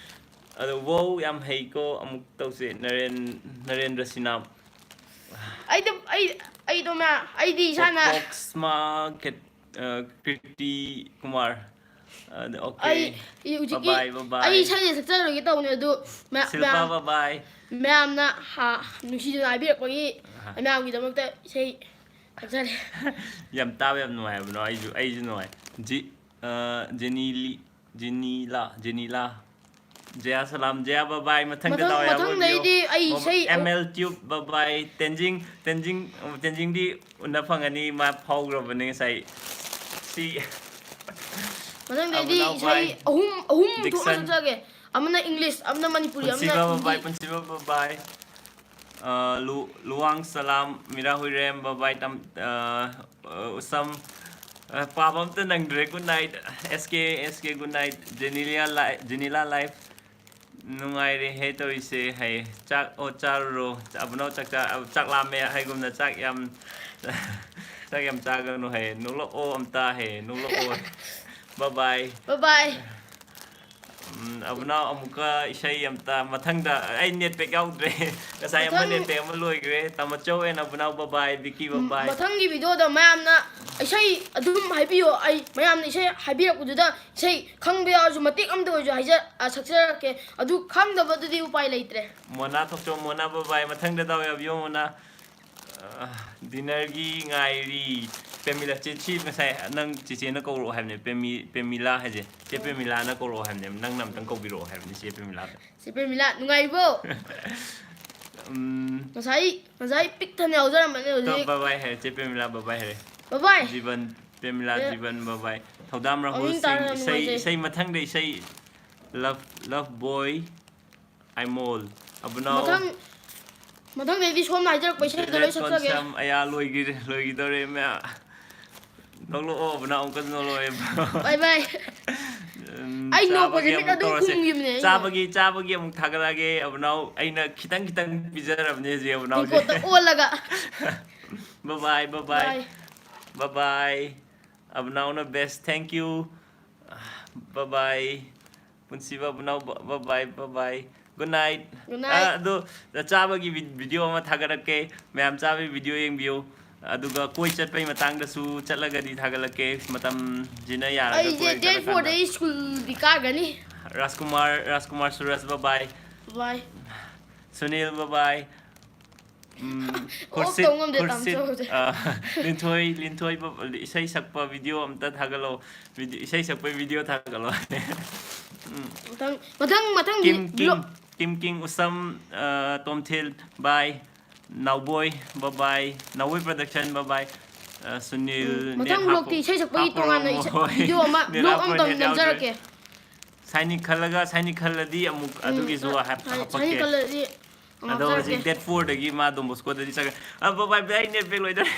ꯑꯗꯣ, wow, ꯌꯥꯝ ꯍꯩꯀꯣ꯫ ꯑꯃꯨꯛ ꯇꯧꯁꯦ꯫ ꯅꯔꯦꯟ-, ꯅꯔꯦꯟꯗ꯭ꯔ ꯁꯤꯅꯥ꯫ ꯑꯩꯗꯣ, ꯑꯩ, ꯑꯩꯗꯣ ꯃꯌꯥꯝ, ꯑꯩꯗꯤ ꯏꯁꯥꯅ ꯄꯣꯛꯁꯃꯥ ꯈꯦꯠ-, ꯑ, ꯀ꯭ꯔꯤꯇꯤ ꯀꯨꯃꯥꯔ꯫ ꯑꯗ, okay꯫ ꯑꯩ, ꯑꯩ ꯍꯧꯖꯤꯛꯀꯤ, bye bye, bye bye꯫ ꯑꯩ ꯏꯁꯩꯁꯦ ꯁꯛꯆꯔꯣꯏꯒꯦ ꯇꯧꯕꯅꯦ, ꯑꯗꯨ ꯃꯌꯥꯝ, ꯁꯤꯜꯄꯥ, ꯃꯌꯥꯝ, bye bye꯫ ꯃꯌꯥꯝꯅ ꯍꯥ-, ꯅꯨꯡꯁꯤꯗꯨꯅ ꯍꯥꯏꯕꯤꯔꯛꯄꯒꯤ ꯑꯍꯥ꯫ ꯃꯌꯥꯝꯒꯤꯗꯃꯛꯇ ꯏꯁꯩ ꯐꯖꯔꯦ꯫ ꯌꯥꯝ ꯇꯥꯕ ꯌꯥꯝ ꯅꯨꯡꯉꯥꯏꯕꯅꯣ꯫ ꯑꯩꯁꯨ ꯑꯩꯁꯨ ꯅꯨꯡꯉꯥꯏ꯫ ꯖꯤ ꯑ, ꯖꯦꯅꯤꯂꯤ ꯖꯦꯅꯤꯂꯥ ꯖꯦꯅꯤꯂꯥ ꯖꯌꯥ ꯁꯂꯥꯝ ꯖꯌꯥ ꯕꯕꯥꯏ꯫ ꯃꯊꯪꯗ ꯃꯊꯪ- ꯇꯧ ꯌꯥꯕ ꯑꯣꯏꯕꯤꯌꯣ꯫ ꯃꯊꯪꯗꯩꯗꯤ ꯑꯩ ꯏꯁꯩ ꯑꯦꯝ ꯑꯦꯜ ꯇ꯭ꯌꯨꯕ ꯕꯕꯥꯏ꯫ ꯇꯦꯟꯖꯤꯡ ꯇꯦꯟꯖꯤꯡ ꯇꯦꯟꯖꯤꯡꯗꯤ ꯎꯅ ꯐꯪꯒꯅꯤ꯫ ꯃꯥ ꯐꯥꯎꯈ꯭ꯔꯕꯅꯦ ꯉꯁꯥꯏ꯫ ꯁꯤ ꯃꯊꯪꯗꯩꯗꯤ ꯑꯕꯨꯅꯥꯎ ꯏꯁꯩ ꯚꯥꯏ꯫ ꯑꯍꯨꯝ ꯑꯍꯨꯝ ꯊꯣꯛꯅ ꯗꯤꯛꯁꯟ꯫ ꯁꯛꯆꯒꯦ꯫ ꯑꯃꯅ ꯏꯪꯂꯤꯁ, ꯑꯃꯅ ꯃꯅꯤꯄꯨꯔꯤ, ꯑꯃꯅ ꯄꯨꯟꯁꯤꯕ ꯕꯕꯥꯏ꯫ ꯍꯤꯟꯗꯤ꯫ ꯄꯨꯟꯁꯤꯕ ꯕꯕꯥꯏ꯫ ꯑ, ꯂꯨ- ꯂꯨꯋꯥꯡ ꯁꯂꯥꯝ꯫ ꯃꯤꯔꯥ ꯍꯨꯏꯔꯦꯝ ꯕꯕꯥꯏ꯫ ꯇꯝ ꯑ, ꯑ, ꯎꯁꯝ꯫ ꯑ, ꯄꯥꯕ ꯑꯝꯇ ꯅꯪꯗ꯭ꯔꯦ꯫ Good night. S K S K good night. Genelia ꯂꯥꯏ ꯖꯦꯅꯤꯂꯥ ꯂꯥꯏꯐ꯫ ꯅꯨꯡꯉꯥꯏꯔꯦꯍꯦ ꯇꯧꯔꯤꯁꯦ꯫ ꯍꯩ ꯆꯥꯛ ꯑꯣ ꯆꯥꯔꯨꯔꯣ꯫ ꯑꯕꯨꯅꯥꯎ ꯆꯥꯛ ꯆꯥ- ꯑ, ꯆꯥꯛ ꯂꯥꯝꯃꯦ ꯍꯥꯏꯒꯨꯝꯅ ꯆꯥꯛ ꯌꯥꯝ ꯆꯥꯛ ꯌꯥꯝ ꯆꯥꯒꯅꯨ꯫ ꯍꯩ ꯅꯣꯛꯂꯛꯑꯣ ꯑꯝꯇ꯫ ꯍꯩ ꯅꯣꯛꯂꯛꯑꯣ꯫ ꯕꯕꯥꯏ꯫ ꯕꯕꯥꯏ꯫ ꯎꯝ, ꯑꯕꯨꯅꯥꯎ ꯑꯃꯨꯛꯀ ꯏꯁꯩ ꯑꯝꯇ ꯃꯊꯪꯗ꯫ ꯑꯩ ꯅꯦꯠ ꯄꯦꯛ ꯌꯥꯎꯗ꯭ꯔꯦ꯫ ꯉꯁꯥꯏ ꯑꯃ ꯃꯊꯪ- ꯅꯦꯠ ꯄꯦꯛ ꯑꯃ ꯂꯣꯏꯈ꯭ꯔꯦ꯫ ꯇꯥꯃꯣꯆꯧ ꯑꯦꯟ ꯑꯕꯨꯅꯥꯎ ꯕꯕꯥꯏ꯫ ꯕꯤꯀꯤ ꯕꯕꯥꯏ꯫ ꯃꯊꯪꯒꯤ ꯚꯤꯗꯤꯑꯣꯗ ꯃꯌꯥꯝꯅ ꯏꯁꯩ ꯑꯗꯨꯝ ꯍꯥꯏꯕꯤꯌꯣ꯫ ꯑꯩ ꯃꯌꯥꯝꯅ ꯏꯁꯩ ꯍꯥꯏꯕꯤꯔꯛꯄꯗꯨꯗ ꯏꯁꯩ ꯈꯪꯕ ꯌꯥꯎꯔꯁꯨ ꯃꯇꯦꯛ ꯑꯝꯇ ꯑꯣꯏꯔꯁꯨ ꯍꯥꯏꯖ ꯑ, ꯁꯛꯆꯔꯛꯀꯦ꯫ ꯑꯗꯨ ꯈꯪꯗꯕꯗꯨꯗꯤ ꯎꯄꯥꯏ ꯂꯩꯇ꯭ꯔꯦ꯫ ꯃꯣꯅꯥ ꯊꯣꯛꯆꯣꯝ ꯃꯣꯅꯥ ꯕꯕꯥꯏ꯫ ꯃꯊꯪꯗ ꯗꯥꯎ ꯌꯥꯕꯤꯌꯣ ꯃꯣꯅꯥ꯫ ꯑ, ꯗꯤꯅꯔꯒꯤ ꯉꯥꯏꯔꯤ꯫ ꯄꯦꯃꯤꯂꯥ ꯆꯦ- ꯁꯤ ꯉꯁꯥꯏ ꯅꯪ ꯆꯦꯆꯦꯅ ꯀꯧꯔꯛꯑꯣ ꯍꯥꯏꯕꯅꯦ꯫ ꯄꯦꯃꯤ ꯄꯦꯃꯤꯂꯥ ꯍꯥꯏꯁꯦ꯫ ꯆꯦ ꯄꯦꯃꯤꯂꯥꯅ ꯀꯧꯔꯛꯑꯣ ꯍꯥꯏꯕꯅꯦ꯫ ꯅꯪꯅ ꯑꯝꯇꯪ ꯀꯧꯕꯤꯔꯛꯑꯣ ꯍꯥꯏꯕꯅꯦ ꯆꯦ ꯄꯦꯃꯤꯂꯥꯗ꯫ ꯆꯦ ꯄ꯭ꯔꯦꯃꯤꯂꯥ ꯅꯨꯡꯉꯥꯏꯔꯤꯕꯣ? ꯎꯝ, ꯉꯁꯥꯏ ꯉꯁꯥꯏ ꯄꯤꯛ ꯊꯟꯅ ꯌꯥꯎꯖꯔꯝꯕꯅꯦ꯫ ꯍꯧꯖꯤꯛ ꯕꯥꯏ ꯕꯥꯏ ꯍꯥꯏꯔꯦ꯫ ꯆꯦ ꯄꯦꯃꯤꯂꯥ ꯕꯥꯏ ꯕꯥꯏ ꯍꯥꯏꯔꯦ꯫ ꯕꯥꯏ ꯕꯥꯏ꯫ ꯖꯤꯕꯟ ꯄꯦꯃꯤꯂꯥ ꯑꯦ, ꯖꯤꯕꯟ ꯕꯥꯏ ꯕꯥꯏ꯫ ꯊꯧꯗꯥꯝ ꯔꯥꯍꯨꯜ ꯃꯃꯤꯡ ꯁꯤꯡ꯫ ꯇꯥꯔꯒ ꯏꯁꯩ ꯅꯨꯡꯉꯥꯏꯖꯩ꯫ ꯏꯁꯩ ꯃꯊꯪꯗ ꯏꯁꯩ ꯂꯚ ꯂꯚ ꯕꯣꯏ ꯑꯥꯏꯃꯣꯜ꯫ ꯑꯕꯨꯅꯥꯎ꯫ ꯃꯊꯪ ꯃꯊꯪꯗꯩꯗꯤ ꯁꯣꯝꯅ ꯍꯥꯏꯖꯔꯛꯄ ꯏꯁꯩꯗꯣ ꯂꯣꯏ ꯗꯤꯂꯦꯠ ꯁꯛꯆꯒꯦ꯫ ꯀꯣꯟꯁꯝ꯫ ꯑꯌꯥ ꯂꯣꯏꯈꯤꯔꯦ ꯂꯣꯏꯈꯤꯗꯧꯔꯦ ꯃꯌꯥꯝ꯫ ꯅꯣꯛꯂꯛꯑꯣ ꯑꯕꯨꯅꯥꯎ ꯑꯃꯨꯛꯀꯁꯨ ꯅꯣꯛꯂꯛꯑꯣ꯫ ꯕꯥꯏ ꯕꯥꯏ꯫ ꯎꯝ, ꯑꯩ ꯅꯣꯛꯄꯁꯦ ꯆꯥꯕꯒꯤ ꯃꯤꯠ ꯑꯃꯨꯛ ꯑꯗꯨꯝ ꯇꯧꯔꯁꯦ꯫ ꯈꯨꯝꯈꯤꯕꯅꯦ ꯑꯩ꯫ ꯆꯥꯕꯒꯤ ꯆꯥꯕꯒꯤ ꯑꯃꯨꯛ ꯊꯥꯒꯠꯂꯛꯑꯒꯦ ꯑꯕꯨꯅꯥꯎ꯫ ꯑꯩꯅ ꯈꯤꯇꯪ ꯈꯤꯇꯪ ꯄꯤꯖꯔꯕꯅꯦ ꯍꯧꯖꯤꯛ ꯑꯕꯨꯅꯥꯎꯁꯦ꯫ ꯇꯦꯡꯀꯣꯠꯇ ꯑꯣꯜꯂꯒ꯫ Bye bye bye bye. ꯕꯥꯏ꯫ ꯕꯕꯥꯏ꯫ ꯑꯕꯨꯅꯥꯎꯅ ꯕꯦꯁ꯫ ꯊꯦꯡꯀ꯭ꯌꯨ꯫ ꯕꯕꯥꯏ꯫ ꯄꯨꯟꯁꯤꯕ ꯑꯕꯨꯅꯥꯎ bye bye bye bye. Good night. Good night. ꯑꯗꯣ ꯆꯥꯕꯒꯤ ꯚꯤꯗꯤꯑꯣ ꯑꯃ ꯊꯥꯒꯠꯂꯛꯀꯦ꯫ ꯃꯌꯥꯝ ꯆꯥꯕꯒꯤ ꯚꯤꯗꯤꯑꯣ ꯌꯦꯡꯕꯤꯌꯨ꯫ ꯑꯗꯨꯒ ꯀꯣꯏ ꯆꯠꯄꯒꯤ ꯃꯇꯥꯡꯗꯁꯨ ꯆꯠꯂꯒꯗꯤ ꯊꯥꯒꯠꯂꯛꯀꯦ꯫ ꯃꯇꯝꯁꯤꯅ ꯌꯥꯔꯒ ꯑꯩꯁꯦ ꯀꯣꯏ ꯗꯦꯠ ꯆꯠꯂꯀꯥꯟꯗ꯫ ꯐꯣꯔꯗ ꯑꯩ ꯁ꯭ꯀꯨꯜꯗꯤ ꯀꯥꯒꯅꯤ꯫ ꯔꯥꯖꯀꯨꯃꯥꯔ ꯔꯥꯖꯀꯨꯃꯥꯔ ꯁꯨꯔꯖ ꯕꯕꯥꯏ꯫ ꯕꯥꯏ꯫ ꯁꯨꯅꯤꯜ ꯕꯕꯥꯏ꯫ ꯎꯝ, ꯑꯣꯐ ꯈꯨꯔꯁꯤꯠ ꯇꯧ ꯉꯝꯗꯦ, ꯈꯨꯔꯁꯤꯠ ꯇꯥꯟꯊꯣꯛꯑꯁꯦ꯫ ꯑ, ꯂꯤꯟꯊꯣꯏ ꯂꯤꯟꯊꯣꯏ ꯕ- ꯏꯁꯩ ꯁꯛꯄ ꯚꯤꯗꯤꯑꯣ ꯑꯝꯇ ꯊꯥꯒꯠꯂꯛꯑꯣ꯫ ꯚꯤꯗꯤꯑꯣ ꯏꯁꯩ ꯁꯛꯄꯩ ꯚꯤꯗꯤꯑꯣ ꯊꯥꯒꯠꯂꯛꯑꯣ꯫ ꯎꯝ, ꯃꯊꯪ ꯃꯊꯪ ꯃꯊꯪ ꯀꯤꯝ ꯀꯤꯡ ꯕ꯭ꯂꯣꯛ ꯀꯤꯝ ꯀꯤꯡ ꯎꯁꯝ ꯑ, ꯇꯣꯝꯊꯤꯜ ꯕꯥꯏ ꯅꯥꯎꯕꯣꯏ ꯕꯕꯥꯏ ꯅꯥꯎꯕꯣꯏ ꯄ꯭ꯔꯗꯛꯁꯟ ꯕꯕꯥꯏ ꯑ, ꯁꯨꯅꯤꯜ ꯎꯝ, ꯅꯦꯠ ꯃꯊꯪ ꯍꯥꯞꯄ ꯕ꯭ꯂꯣꯛꯇꯤ ꯏꯁꯩ ꯁꯛꯄꯒꯤ ꯍꯥꯞꯄ꯭ꯔꯣ ꯇꯣꯉꯥꯟꯅ ꯏꯁꯩ ꯃꯣꯏ꯫ ꯚꯤꯗꯤꯑꯣ ꯑꯃ ꯅꯦꯠ ꯕ꯭ꯂꯣꯛ ꯍꯥꯞꯄ꯭ꯔꯣ ꯑꯃꯇꯪ ꯅꯦꯠ ꯌꯥꯎꯗ꯭ꯔꯦ꯫ ꯅꯝꯖꯔꯛꯀꯦ꯫ ꯁꯥꯏꯅꯤꯛ ꯈꯜꯂꯒ ꯁꯥꯏꯅꯤꯛ ꯈꯜꯂꯗꯤ ꯑꯃꯨꯛ ꯎꯝ, ꯑꯗꯨꯒꯤꯁꯨ ꯑ, ꯍꯥꯞ- ꯁꯥꯏꯅꯤꯛ ꯍꯥꯞꯄꯛꯀꯦ꯫ ꯈꯜꯂꯗꯤ ꯑꯃꯨꯛ ꯑꯗꯣ ꯍꯧꯖꯤꯛ ꯍꯥꯞꯆꯔꯛꯀꯦ꯫ ꯗꯦꯠ ꯐꯣꯔꯗꯒꯤ ꯃꯥ ꯗꯣꯝꯕꯣꯁꯀꯣꯗꯗꯤ ꯆꯠꯈ꯭ꯔꯦ꯫ ꯑ, ꯕꯕꯥꯏ ꯕꯥꯏ, ꯅꯦꯠ ꯄꯦꯛ ꯂꯣꯏꯗꯣꯔꯦ꯫